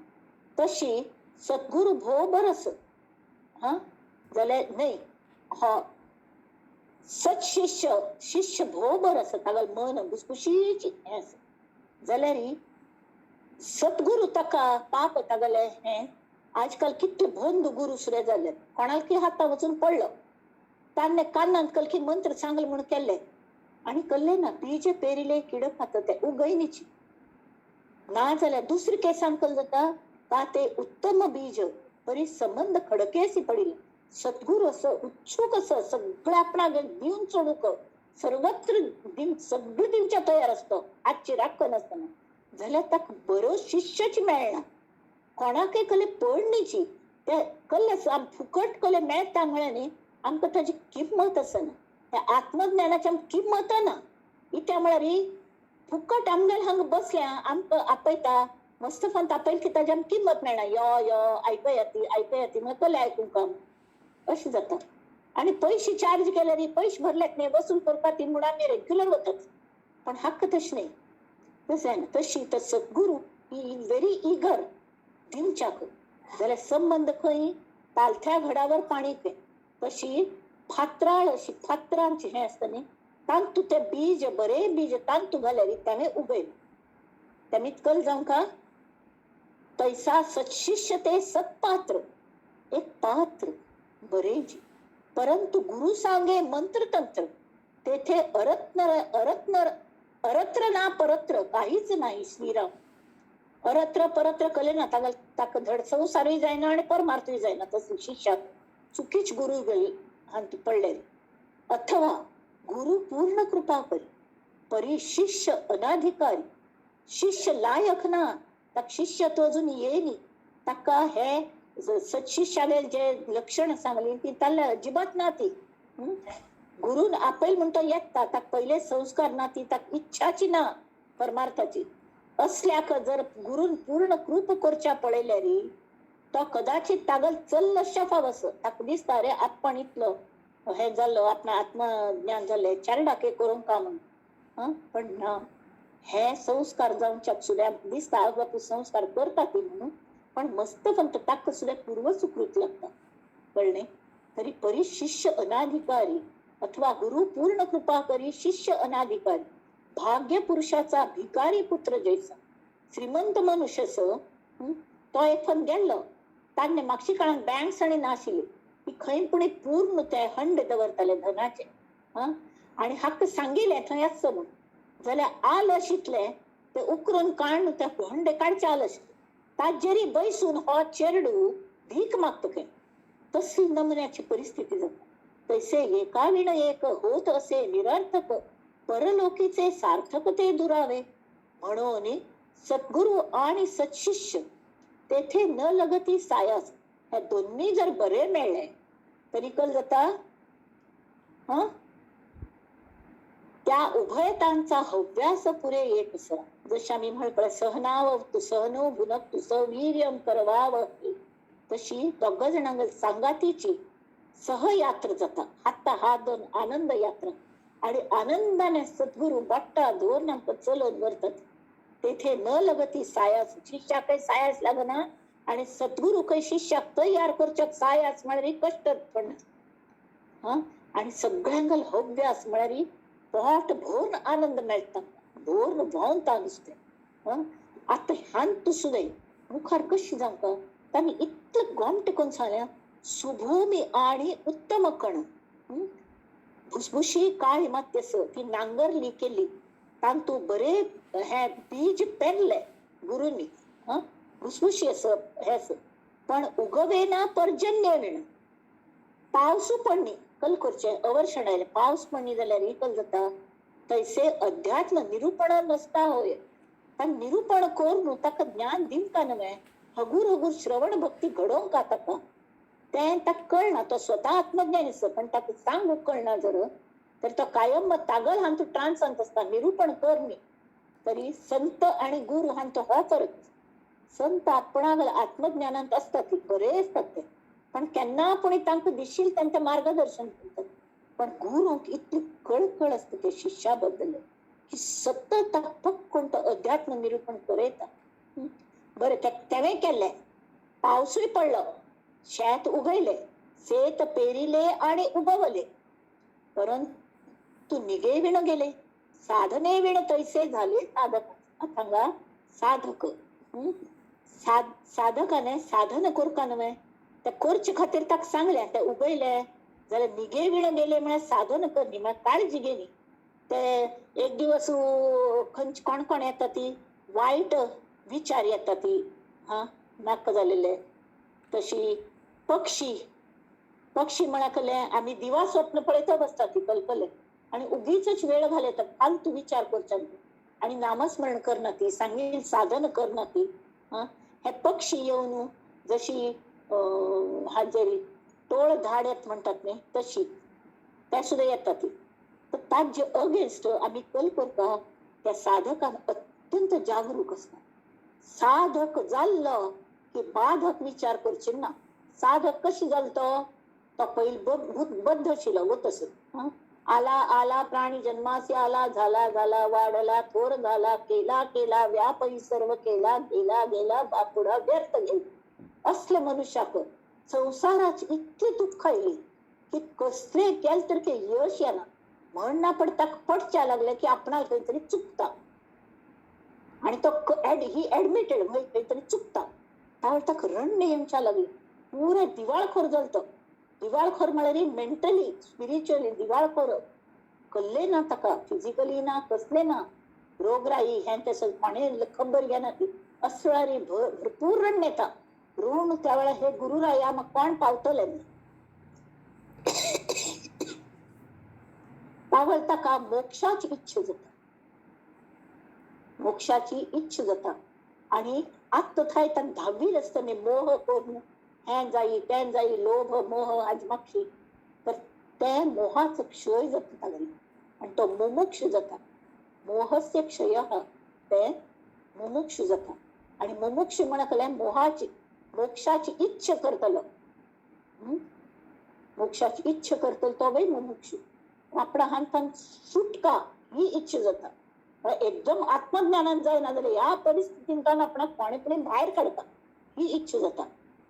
तशी सद्गुरू भो बरस हा जाल्यार न्हय हो सत्शिष्य शिष्य भो बरस तागेलें मन भुसभुशीची हें आसा जाल्यार सद्गुरू ताका पाप तागेलें हें. आजकाल कितले बंद गुरु सुद्धा जाले, कोणाक हाता वचून पडलो तान्ने कानांत कलकी मंत्र सांगले म्हणून केले आणि कल्ले ना बीज पेरिले किड खात ते उगयनीची ना. जाल्यार दुसरी केसान कल जाता का ते उत्तम बीज परी संबंध खडकेसी पडिल. सद्गुरू असं उत्सुक असं सगळं आपणाक दिवन सोडूक सर्वत्र दिवन सगळं दिवच्या तयार असतो, आजची राखण आसतना. जाल्यार ताका बरो शिष्यच मेळना, कोणाकय कले पडणीची ते कल्ले फुकट कले मेळटा म्हळ्यार न्ही आमकां ताजी किंमत आसना, त्या आत्मज्ञानाची आमकां किंमत ना. इत्या म्हळ्यार फुकट आमगेर हांगा बसल्या आमकां आपयता मस्त फांत आपयली की ताजी आमकां किंमत मेळना. यो यो आयकया ती आयकया ती म्हळ्यार कले आयकूंक अशें जाता. आनी पयशे चार्ज केल्यार पयशे भरल्यात न्ही वसूल करपाक ती म्हूण आमी रेग्युलर वतात, पण हक्क तशें न्ही. तशें जायना. तशी तर सद्गुरू ही व्हेरी इगर दिवच्याक जाल्यार संबंद खंय पालथ्या घडावर पाणी खंय. तशी फातराळ अशी फातरांची हें आसता न्ही तांतू ते बीज बरे बीज तांतू घाल्यार ताणें उगयलें. तेमी कल जावंक तैसा सत्शिष्य ते सत्पात्र एक पात्र बरे जी, परंतु गुरु सांगे मंत्रतंत्र तेथे अरत्न अरत्न अरत्र ना परत्र काहीच नाही. श्रीराम अरत्र परत्र कले ना ताका ताका धड संसारूय जायना आनी परमार्थूय जायना. तसं शिष्याक चुकीच गुरु हांतू पडले. अथवा गुरु पूर्ण कृपा करी परी शिष्य अनाधिकारी, शिष्य लायक ना, ताका शिष्यत्व अजून येयनी, ताका हे सत्शिष्याले जे लक्षण सांगली ती ताल्ले अजिबात ना. ती गुरून आपयल म्हणतो येता ताका पयले संस्कार ना, ती ताका इच्छाची ना परमार्थाची. असल्याक जर गुरून पूर्ण कृप करच्या पळयल्यार तो कदाचित तागल चल्ल शफाव असो ताका दिसता रे आपण इतलो हे जाल्लो आपण आत्मज्ञान जाल्लें चार डाके करूंक का म्हणून. पण ना हे संस्कार जावच्याक सुद्धा दिसता बापू संस्कार करता ती म्हणून, पण मस्त फक्त ताका सुद्धा पूर्व सुकृत लागता. कळ्ळें? तरी परी शिष्य अनाधिकारी अथवा गुरु पूर्ण कृपा करी शिष्य अनाधिकारी, भाग्य पुरुषाचा भिकारी पुत्र जैसा. श्रीमंत मनुष्य तो एक पण गेल्लो तांणे मागशी काळान बँक्स आनी नाशिल्ली ती खंय पुणे पूर्ण ते हंड दवरताले धनाचे. हा आनी हाका सांगिल्लें थंय आसचो म्हणून जाल्यार आलस इतलें ते उकरून काडून ते होंडे काडचे आलस ताजेरी बैसून हो चेरडू भीक मागता खंय. तसली नमुन्याची परिस्थिती जाता. तैसे एका विण एक होत असे निरर्थक परलोकीचे सार्थक ते दुरावे. म्हणून सद्गुरू आणि सत्शिष्य तेथे न लगती सायास. ह्या दोन्ही जर बरे मेळ्ळे तरी कल जाता हं त्या उभयतांचा हव्यास पुरे एक सर. जशी आम्ही म्हणतो सहनाव सहनो भुनक्तु सवीर्यम करवाव, तशी दोघ जणांग सांगातीची सहयात्रा जाता. हाता हात दोन आनंद यात्रा आणि आनंदाने सद्गुरू बाट्टा धोरण आमकां चलोवन व्हरतात. तेथे न लगती सायास. शिष्याकय सायास लागना आणि सद्गुरू खंय शिष्याक तयार करच्याक सायास म्हळ्यार कष्ट पडना. हं आणि सगळ्यांक हव्यास म्हळ्यार पोट भरून आनंद मेळटा, भरून व्हांवता नुस्तें. हं आतां ह्यान सुद्दां मुखार कशी जावंक तांणी इतलें गोमटें करून सांगलें सुभूमी आणि उत्तम कण. भुसभुशी काळी माती आसा ती नांगरली केली, तांतू बरे हे बीज पेरले गुरूंनी. हं भुसभुशी आसा हे आसा पण उगवे ना पर्जन्य विण. पावसू पडणी कल करचें अवर्षण आयलें पावस पडणी जाल्यार कल जाता. तैसे अध्यात्म निरूपण नसता होय. पण निरूपण करून ताका ज्ञान दिवंका न्हय, हगूर हगूर श्रवण भक्ती घडोवंक ताका तें ताका कळना. तो स्वता आत्मज्ञानी आसा पण ताका सांगूंक कळना जर तर तो कायम तागल हांतू ट्रान्सांत आसता. निरूपण कर न्ही तरी संत आणि गुरु हांचो हो फरक. संत आपणाक आत्मज्ञानांत आसतात, ती बरे आसतात ते, पण केन्ना पूण तांकां दिशील तांचें मार्गदर्शन करतात. पण गुरूंक इतली कळकळ आसता ते शिष्या बद्दल की सतत फक्त तो अध्यात्म निरूपण करयता. बरें तेवें केल्लें, पावसूय पडलो, शेत उगयले, शेत पेरिले आणि उगवले, परंतु निगे विण गेले साधने विण तैसे झाले साधक. हांगा साधक साधकाने साधन करका न्हय, ते करचे खातीर ताका सांगलें, ते उगयले जाल्यार निगे विण गेले म्हळ्यार साधन कर न्ही, म्हळ्यार काळजी घेनी. ते एक दिवस खंयचे कोण कोण येता ती वायट विचार येता ती हा नाका जालेले. तशी पक्षी पक्षी म्हळ्यार आमी दिवा स्वप्न पळयत बसता ती कल्पले आणि उगीच वेळ घालयता, फालतू विचार करच्या आणि नामस्मरण करना ती, सांगील साधन करना ती. हे पक्षी येवन जशी हाजेरी टोळ धाड येत म्हणतात न्ही तशी त्या सुद्दां येता ती. तर ताजे अगेन्स्ट आमी कल करता त्या साधकान अत्यंत जागरूक आसता. साधक जाल्लो की बाधक विचार करचे ना. साधक कशी जालो तो तो पयलीं बद्ध आशिल्लो वतस आला आला प्राणी जन्मासी आला, झाला झाला वाढला थोर झाला, केला केला व्यापई सर्व केला, गेला गेला बापुडा व्यर्थ गेला. असले मनुष्याक संसाराची इतली दुःख आयली की कसले केले तर यश येना. म्हण ना पडता पडच्या लागले की आपणाक खंय तरी चुकता आणि तो ही ऍडमिटेड खंय तरी चुकता. त्यावेळी ताका रण्य येवच्या लागले, पुरे दिवाळखोर जालो तो. दिवाळखोर म्हळ्यार मेंटली स्पिरिच्युअली दिवाळखोर, कल्ले ना ताका, फिजिकली ना, कसले ना, रोगराई हें तें सगळें कोणें खबर घेना ती. असळारी भरपूर रण्य येता. ऋण त्या वेळार हे गुरुराया म्हाका कोण पावतले. त्यावेळेर ताका मोक्षाची इच्छा जाता, मोक्षाची इच्छा जाता. आणि आत्त थंय ताका धावीर आसतना मोह करून हें जाई तें जाई, लोभ मोह हाजी मागशी, तर ते मोहाचो क्षय जाता तागेलो आनी तो मुमुक्ष जाता. मोहस्य क्षय ते मुमुक्ष जाता. आनी मुमुक्ष म्हणकले मोहाची मोक्षाची इच्छा करतलो, मोक्षाची इच्छा करतलो तो वय मुमुक्ष. आपणा हातान सुटका ही इच्छा जाता. एकदम आत्मज्ञानान जायना जाल्यार ह्या परिस्थितींतल्यान आपणाक कोणे कोणी भायर काडता ही इच्छा जाता.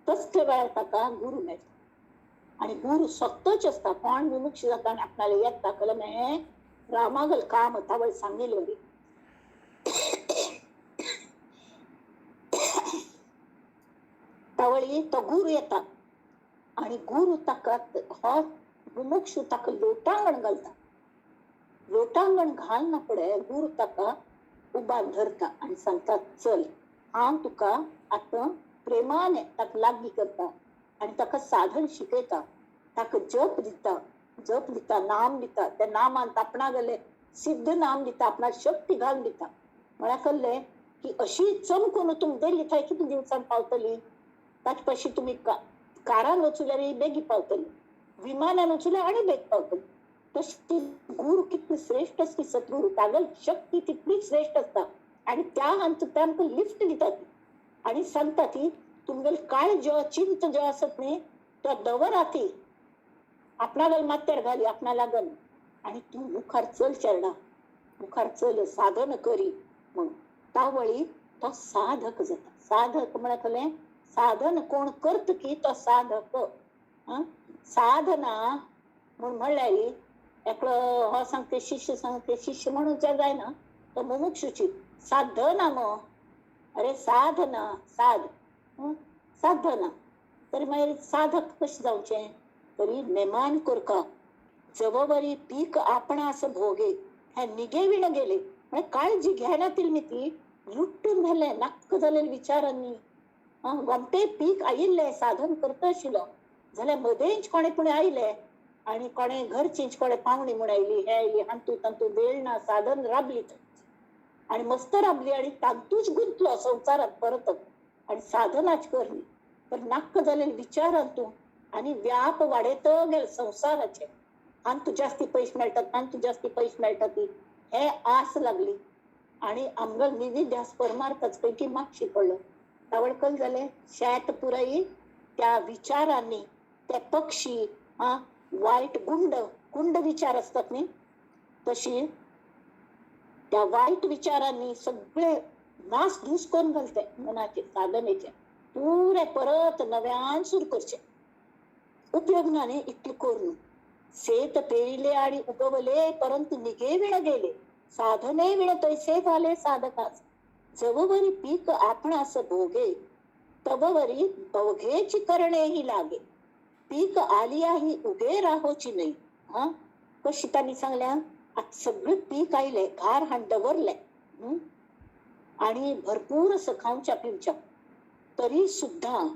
तसल्या वेळार ताका गुरू मेळटा आणि गुरू स्वतःच आसता. कोण मुमुक्ष जाता आनी आपणाले येता कळ्ळें हें रामागल काम तावळ सांगिल्ले वरी. तावळी तो गुरू येता आणि गुरू ताका हो मुमुक्ष ताका लोटांगण घालता. लोटांगण घालना फुडें गुरू ताका उबार धरता आनी सांगता, चल हांव तुका आतां प्रेमाने ताका लागीं करता आनी ताका साधन शिकयता, ताका जप दिता, जप दिता, नाम दिता. त्या नामान आपणा गेले सिद्ध नाम दिता, आपणा शक्ती घालून दिता. म्हळ्यार कळ्ळें की अशी चमकून तुमी दिल्ली थंय कितले दिवसान पावतली, ताचे पाशी तुमी कारान वचल्यार बेगी पावतली, विमानान वचल्यार आनी बेग पावतली. तशी गुरू कितली श्रेष्ठ आसता, सद्गुरू तागेली शक्ती तितली श्रेष्ठ आसता. आनी त्या हांतूत ते आमकां लिफ्ट दितात आनी सांगता ती तुमगेले काळ जो चिंत जो आसत न्ही तो दवराती आपणागेल माथ्यार घाली आपणा लागन आनी तूं मुखार चल चेरडा, मुखार चल, साधन करी म्हणून. तावळी तो साधक जाता. साधक म्हळ्यार कळ्ळें, साधन कोण करत की तो साधक. साधना म्हूण म्हणल्यार एकलो हो सांगते शिष्य, सांगते शिष्य म्हणून जायना, तो मुमुक्षुची साधना मो, अरे साधना साध साधना. तरी मागीर साधक कशें जावचें, तरी नेमान करका जवळवरी पीक आपणास भोगे हे निगे विण गेले. म्हळ्यार काळजी घेना ती ती लुट्टून व्हेलें नाक्क जालेले विचारांनी. गोमटे पीक आयिल्लें साधन करता आशिल्लो जाल्यार मदेंच कोणें पूण आयलें आनी कोणें घरचींच कोणें पावणी म्हूण आयली, हें आयली, हातूंत तातूंत वेळ ना, साधन राबली आनी मस्त राबली आनी तातूंच गुंतलो संवसारांत परत आनी साधनाच करली. तर नाक्क जालेले विचारांतूं आनी व्याप वाडयत गेले संवसाराचे, आनी तूं जास्ती पयशे मेळटात, आनी तूं जास्ती पयशे मेळटात ती हे आस लागली आनी आमगेलो निधी ध्यास परमार्थाच पैकी मागशी पडलो. तावळकल जालें शेत पुराय त्या विचारांनी, ते पक्षी वायट गुंड गुंड विचार असतात न्ही, तशी त्या वायट विचारांनी सगळे नास धूस करून घालते मनाचे साधनेचे, पुरे परत नव्यान सुरू करचे, उपयोग ना न्ही इतले करून. शेत पेरिले आणि उगवले परंतु निगे विण गेले, साधने विण तैसे झाले साधकास. जववरी पीक आपणास भोगे तववरी अवघेची करणेही लागे. पीक आलिया ही उभे राहोची नाही. हा कशी त्यांनी सांगल्या, आता सगळं पीक आयले, घार हाण दवरले आणि भरपूर असं खावच्या पिवच्या, तरी सुद्धा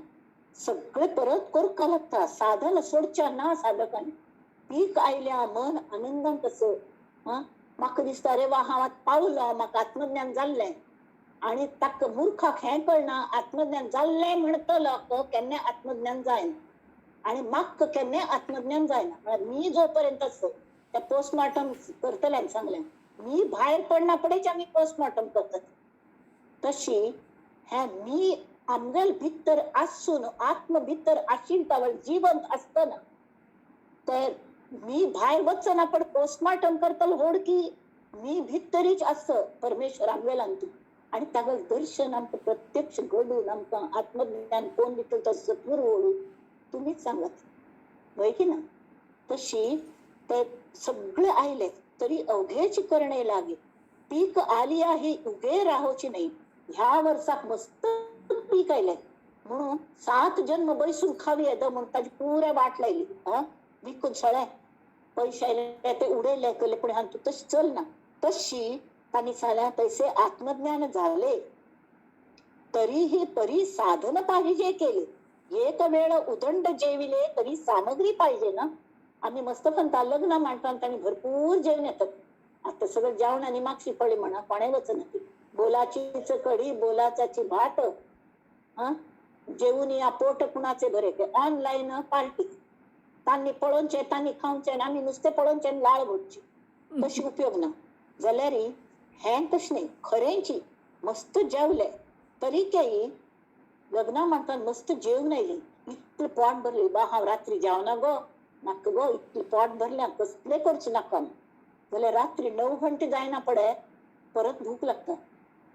सगळे परत करका लागता, साधन सोडच्या ना साधकाने. पीक आयल्या मन आनंदान कसं हा म्हाका दिसता अरे वा हांव आतां पावलो, म्हाका आत्मज्ञान जाल्लें. आनी ताका मुर्खाक हें कळना आत्मज्ञान जाल्लें म्हणटलो केन्ना आत्मज्ञान जायना आनी म्हाका केन्नाय आत्मज्ञान जायना. म्हळ्यार मी जोपर्यंत आसो त्या पोस्टमॉर्टम करतल्यान सांगलें, मी भायर पडना पडेच आमी पोस्टमॉर्टम करतात. तशी हें मी आमगेल भितर आसून आत्म भितर आशिल्ले जिवंत आसतना तर मी भायर वचना पण पोस्टमॉर्टम करतलो होड की मी भितरीच आस परमेश्वर आमगेलान तूं. आनी तागेलें दर्शन आमकां प्रत्यक्ष घडून आमकां आत्मज्ञान कोण दितलो तो सद्गुरू ओडू तुमीच सांगात वय की ना. तशी ते सगळे आयले तरी अवघेच करणे लागे. पीक आली आहे उभे राहोची नाही. ह्या वर्साक मस्त पीक आयलें म्हणून 7 जन्म बैसून खावी येता म्हणून ताजी पुऱ्या वाट लायली. हा विकून सगळें पैसे आयले ते उडयले केले, पण हातूंत तशें चलना. तशी तांणी सांगलें तैसे आत्मज्ञान झाले तरीही परी साधन पाहिजे केले. एक वेळ उदंड जेविले तरी सामग्री पाहिजे ना. आम्ही मस्त म्हणता लग्न मांडपान तांणी भरपूर जेवण येतात. आता सगळं जेवण आणि मागशी पडली म्हणा कोणें वचना ती बोलाचीच कढी बोलाचाची भात हा जेवून या पोट कुणाचे बरे. ऑनलाईन पार्टी तांनी पळोवचें तांनी खावचें आनी आमी नुस्तें पळोवचें आनी लाळ भरची, तशी उपयोग ना. जाल्यार हें तशें न्ही, खरेंची मस्त जेवले तरी केई लग्ना म्हणटात मस्त जेवण आयली, इतलें पोट भरलें, बा हांव रात्री जेवना गो नाका गो इतलें पोट भरलें कसलें करचें नाका. जाल्यार रात्री 9 घंटे जायना पडे परत भूक लागता.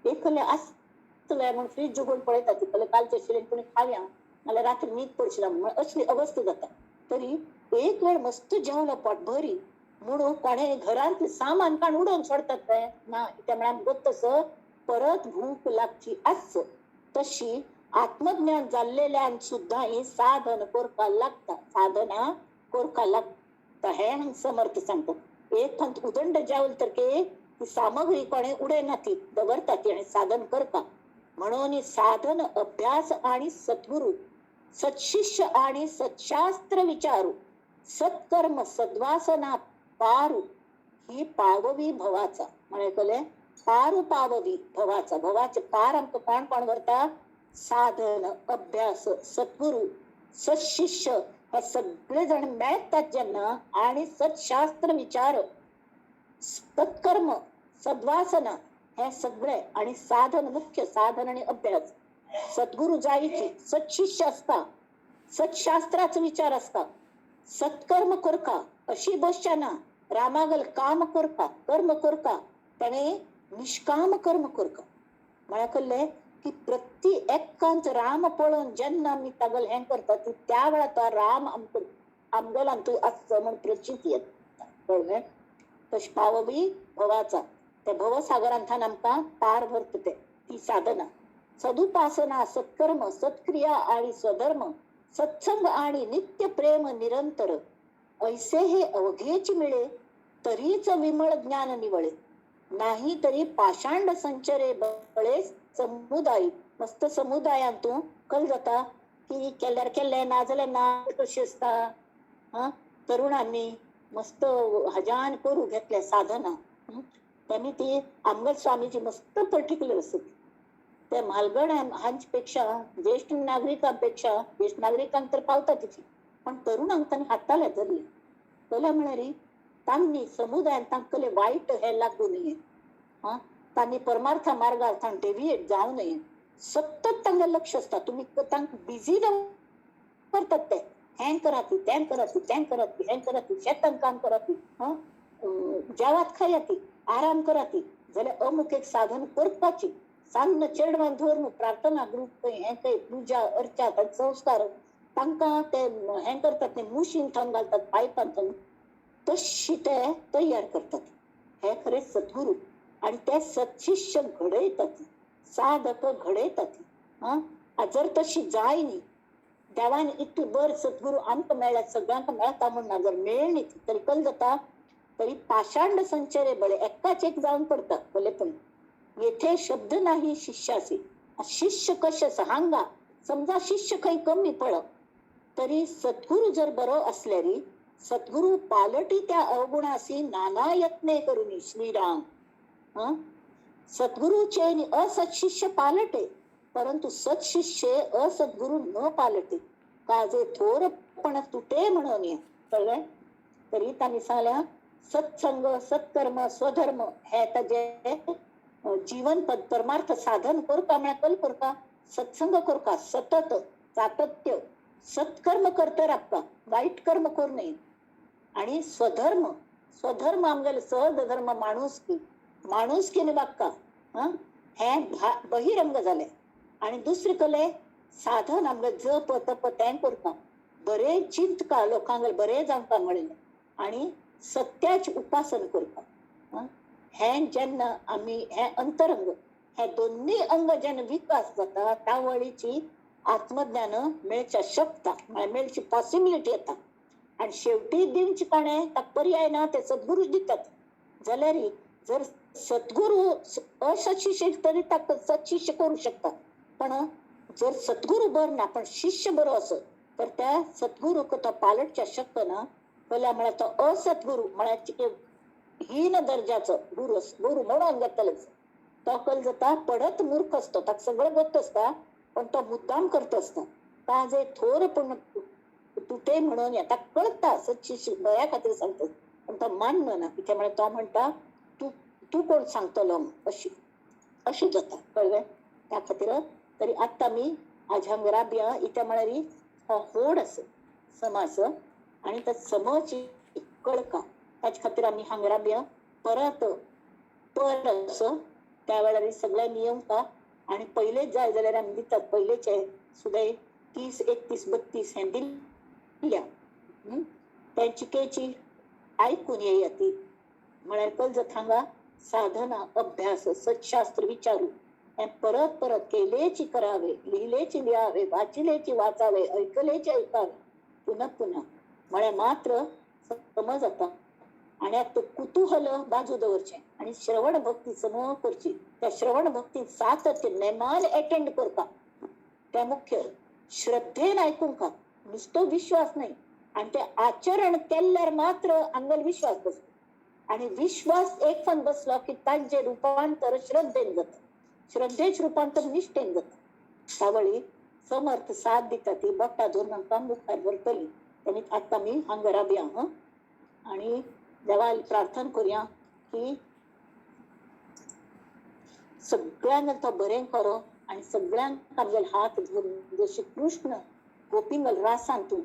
एकले आसतले म्हूण फ्रीज उगडून पळयता तितले कालचे शिरेन कोणी खावया नाल्यार रात्री न्हीद पडची ना म्हण असली अवस्था जाता. तरी एक वेळ मस्त जेवलो पोट भरी म्हणून कोणें घरांतलें सामान काण उडोवन सोडतात ते ना, त्या म्हळ्यार गोत तसो परत भूक लागची आस. तशी आत्मज्ञान जाल्लेल्यान सुद्धा ही साधन करपाक लागता, साधना करपाक लागता हें समर्थ सांगतात. एक फक्त उदंड जावल तर के ती सामग्री कोणे उडयना, ती दवरता ती आणि साधन करता. म्हणून साधन अभ्यास आणि सद्गुरु, सत्शिष्य आणि सत्शास्त्र विचारू, सत्कर्म सद्वासना पारू, ही पाववी भवाचा. म्हणे पारू पाववी भवाचा. भवाचे पार आमकां कोण कोण व्हरता? साधन अभ्यास सद्गुरु सत्शिष्य हे सगळे जण मेळतात जेन्ना, आणि सत्शास्त्र विचार सत्कर्म सद्वासना हे सगळे, आणि साधन मुख्य साधन आणि अभ्यास, सद्गुरु जायची, सत्शिष्य असता, सत्शास्त्राचा विचार असता, सत्कर्म करका अशी बसच्या ना, रामागल काम करका कर्म करका, त्याने निष्काम कर्म करका. म्हळ्यार कळ्ळें की प्रति एकांत राम पळोवन जेन्ना आमी तागल हें करता ती त्या वेळार तो राम आमकां आमगेल्यान तूं आसचो म्हूण प्रचिती येता. कळ्ळें? तशें पाववी भवाचा, त्या भवसागरांतल्यान आमकां पार व्हरता ते ती साधना. सदुपासना सत्कर्म सत्क्रिया आणि स्वधर्म सत्संग आणि नित्य प्रेम निरंतर, ऐसे हे अवघेच मिळे तरीच विमळ ज्ञान निवळे, नाही तरी पाषांड संचरे बळे समुदाय. मस्त समुदायांतू कल जाता की केल्यार केल्लें ना जाल्यार ना कशी आसता. हा, तरुणांनी मस्त हजान करू घेतले साधना, त्यांनी ती आमगल स्वामीजी मस्त पर्टिक्युलर आसत. ते म्हालगड हांचे पेक्षा ज्येष्ठ नागरिकांपेक्षा, ज्येष्ठ नागरिकांक तर पावता तिची, पण तरुणांक तांणी हाताले धरले. कला म्हळ्यार तांणी समुदायान तांकले वायट हे लागू नये, हा, तांणी परमार्था मार्गार तांणी डेविएट जावं नये. सतत तांकां लक्ष आसता, तुमी तांकां बिजी दवरतात ते, हें करात तें करात तें करात हें करात, शेतान काम करात, हा, जेवात खायात, आराम करात, जाल्यार अमुक एक साधन करपाची. सान्न चेडवान धरून प्रार्थना ग्रुप हें खंय पुजा अर्चा संस्कार तांकां ते हें करतात, ते मुशीन थंग घालतात, पायपान थंग, तशी ते तयार करतात. हे खरे सद्गुरू आणि ते सत्शिष्य घडयतात, साधक घडयतात. हा, जर तशी जाय न्ही, देवान इतली बर सद्गुरू आमकां मेळ्ळ्यात, सगळ्यांक मेळटा म्हण ना, जर मेळ्ळी तरी कल जाता तरी पाषांड संचरे बळे एकाच एक जावन पडटा. भले पण येथे शब्द नाही शिष्यासी. शिष्य कशें आसा हांगा, समजा शिष्य खंय कमी पडप तरी सद्गुरू जर बरो असल्यारी सद्गुरू पालटी त्या अवगुणासी नाना यत्ने करून श्रीराम. सद्गुरूचे असत्शिष्य पालटे, परंतु सत्शिष्य असद्गुरू न पालटे, काजे थोरपण तुटे म्हणून. कळ्ळें? तरी तांणी सांगल्या सत्संग सत्कर्म स्वधर्म हे ताजे जीवन परमार्थ साधन करपा म्हळ्यार कल करपा, सत्संग करपा, सतत सातत्य सत्कर्म करता राबता, वाईट कर्म करू नये. आणि स्वधर्म, स्वधर्म आमगेले सहज धर्म माणुसकी, माणुसकीने वागता हें बहिरंग जालें. आणि दुसरे कले साधन आमगे जप तप तें करता, बरें चिंतका लोकांक बरें जावंका म्हणलें, आणि सत्याचे उपासन करता. हें जेन्ना आमी हें अंतरंग हे दोन्ही अंग जेन्ना विकास जाता त्या वळीची आत्मज्ञान मेळच्या शकता, म्हळ्यार मेळची पॉसिबिलिटी येता. आणि शेवटी दिवचे कोणें ताका पर्याय ना, ते सद्गुरू दितात. जाल्यार जर सद्गुरू असशिष्य तरी ताका सत्शिष्य करू शकता, पण जर सद्गुरू बरो ना पण शिष्य बरो असत तर त्या सद्गुरूक तो पालटच्या शक्त ना. पयल्या म्हळ्यार तो असद्गुरू म्हळ्यार हीन दर्जाचो गुरु गुरु म्हणून घेतलेच, तो कल जाता पडत मूर्ख असतो, ताका सगळें गोत आसता पण तो मुद्दाम करत आसता. ताजे थोर पण तुटे म्हणून ताका कळटा सत्शिष्य बऱ्या खातीर सांगता, पण तो मानना. कितें म्हळ्यार तो म्हणटा तूं तूं कोण सांगतलो अशी अशी जाता. कळ्ळें? त्या खातीर तरी आतां आमी आज हांगा राबया इत्या म्हळ्यार हो व्हड आसा समाज आनी त्या समाज कळका, ताचे खातीर आमी हांगा राबया. परत पर असो त्या वेळार सगळे नियम का आणि पयलेच जाय जाल्यार आमी दितात, पयलेचे सुद्दां 30 31 32 हें दिल्या तेंची केची आयकून येया ती. म्हळ्यार कल जाता हांगा साधना अभ्यास सत्शास्त्र विचारू हें परत परत केलेची करावे, लिहिलेची लिहावे, वाचिलेची वाचावे, ऐकलेची ऐकावे, पुन्हा पुन्हा म्हळ्यार मात्र समज जाता. आनी आतां कुतूहल बाजू दवरचें आनी श्रवण भक्ती समूह करची. त्या श्रवण भक्ती सातत्य नेमान एटेंड करता, त्या मुख्य श्रद्धेन आयकूंक, नुस्तो विश्वास नाही. आणि ते आचरण केल्यार मात्र आमगेलो विश्वास बसता. आणि विश्वास एक पण बसलो की तांचे रूपांतर श्रद्धेन जाता, श्रद्धेच रूपांतर निष्ठेन जाता. सावळी समर्थ साथ दिता ती बोटा धरून आमकां मुखार व्हरतली. आनी आतां आमी हांगा राबया. हं, आणि देवाक प्रार्थना करुया की सगळ्यांना तो बरें करो आणि सगळ्यांक आमगेले हात धरून जशी कृष्ण गोपिंगल रासान तूं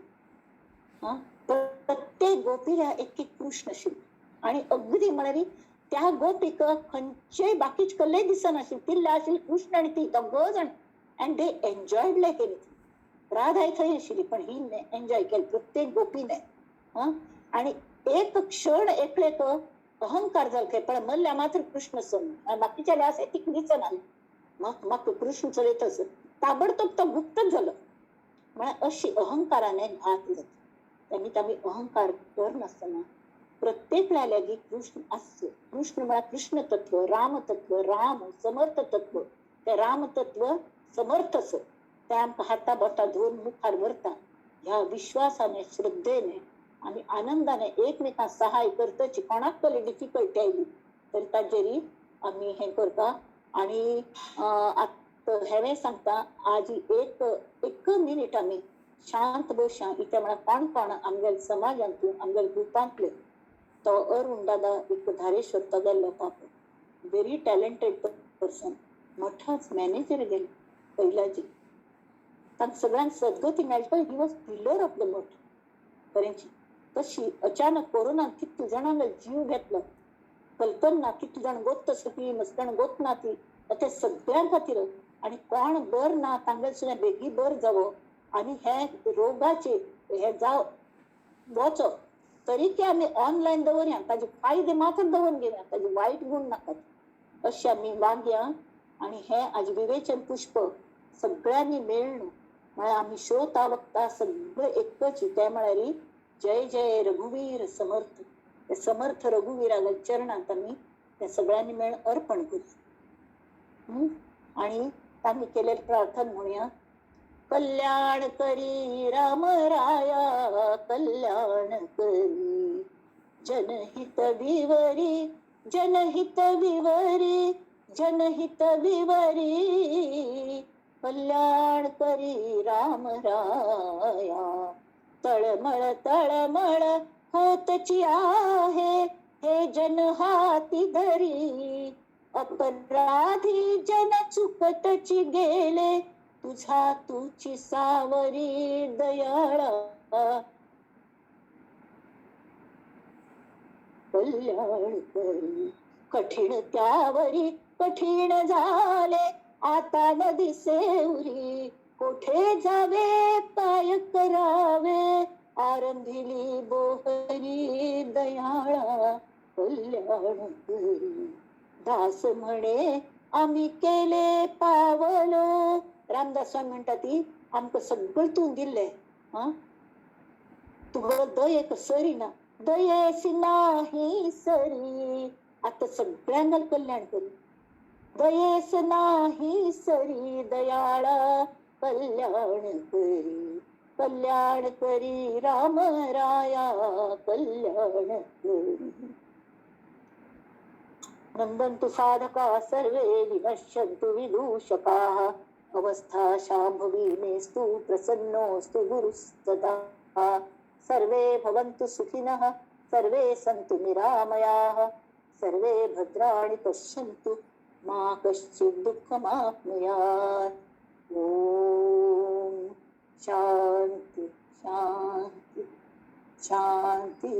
प्रत्येक गोपीला एक एक कृष्ण आशिल्लो. आणि अगदी म्हळ्यार त्या गोपीक खंयचेय बाकीच कसलेय दिसनाशिल्लें, तिल्ले आशिल्ले कृष्ण आनी ती दोग जाण. And they enjoyed like anything. राधाय थंय आशिल्ली पण ही एन्जॉय केली प्रत्येक गोपीने. आणि एक क्षण एकलेक अहंकार जालो खंय, पण मल्ल्या मात्र कृष्ण सण बाकीच्या आसा तिका दिसना. म्हाका कृष्ण चलयत ताबडतोब तो गुप्तच जालो. म्हळ्यार अशी अहंकाराने घात जाता. तेन्ना आमी अहंकार करनासतना प्रत्येक लागीं कृष्ण आसचो. कृष्ण म्हळ्यार कृष्ण तत्व, राम तत्व, राम समर्थ तत्व. ते राम तत्व समर्थ असो ते आमकां हाता बोटा धरून मुखार व्हरता. ह्या विश्वासाने श्रद्धेने आमी आनंदाने एकमेकांक सहाय करतची. कोणाक कसली डिफिकल्टी आयली तरी ताजेरी आमी हें करता. आनी आतां हेवें सांगता, आज एक एक मिनीट आमी शांत बसया. इत्या म्हळ्यार कोण कोण आमगेले समाजांतू आमगेले ग्रुपांतले तो अरुण दादा एक धारेश्वर तो गेल्लो पाप, व्हेरी टॅलेंटेड पर्सन, मोठोच मॅनेजर गेलो कैलाजी. तांकां सगळ्यांक सद्गती मेळटा. He was pillar of the मठ खरेंची. तशी अचानक कोरोनान कितले जाणांक जीव घेतलो कल्पना ना. कितले जाण गोत सगळी मस्त गोत ना ती ते सगळ्यां खातीर. आनी कोण बर ना तांगेले सुद्दां बेगी बर जावो आनी हे रोगाचे हे जाव वचो तरी ते आमी ऑनलायन दवरया, ताजे फायदे मात्र दवरून घेवया, ताजे वायट गुण नाकात. अशें आमी वागया. आनी हे आज विवेचन पुष्प सगळ्यांनी मेळ्ळें म्हळ्यार आमी श्रोता वक्ता सगळे एकच. ते म्हळ्यार जय जय रघुवीर समर्थ. ते समर्थ रघुवीराच्या चरणांत आमी ते सगळ्यांनी मेळून अर्पण करूया. आणि तांणी केलेले प्रार्थना म्हणूया. कल्याण करी राम राया कल्याण करी, जनहित विवरी जनहित विवरी जनहित विवरी, कल्याण करी राम राया. तळमळ तळमळ होतची आहे हे जन हाती धरी, अपराधी जन चुकतची गेले, तुझा तुझी सावरी दयाळा कल्याण करी. कठीण त्यावरी कठीण झाले आता न दिसे उरी, कोठे जावे काय करावे, आरंभिली बोहरी दयाळा कल्याण करी. दास म्हणे आम्ही केले पावलो. रामदास स्वामी म्हणटा ती आमकां सगळें तूं दिल्लें, हा तुका दयेक सरी ना, दयेस नाही सरी. आतां सगळ्यांक कल्याण करी, दयेस नाही सरी दयाळा कल्याण करी, कल्याण करी राम राया कल्याण करी. नंदन्तु साधका सर्वे विनश्यन्तु विदूषकाः, अवस्था शाम्भवी मेस्तु प्रसन्नोऽस्तु गुरुस्तदा. सर्वे भवन्तु सुखिनः सर्वे सन्तु निरामयाः, सर्वे भद्राणि पश्यन्तु मा कश्चित् दुःखमाप्नुयात्. ॐ शांति शांति शांति.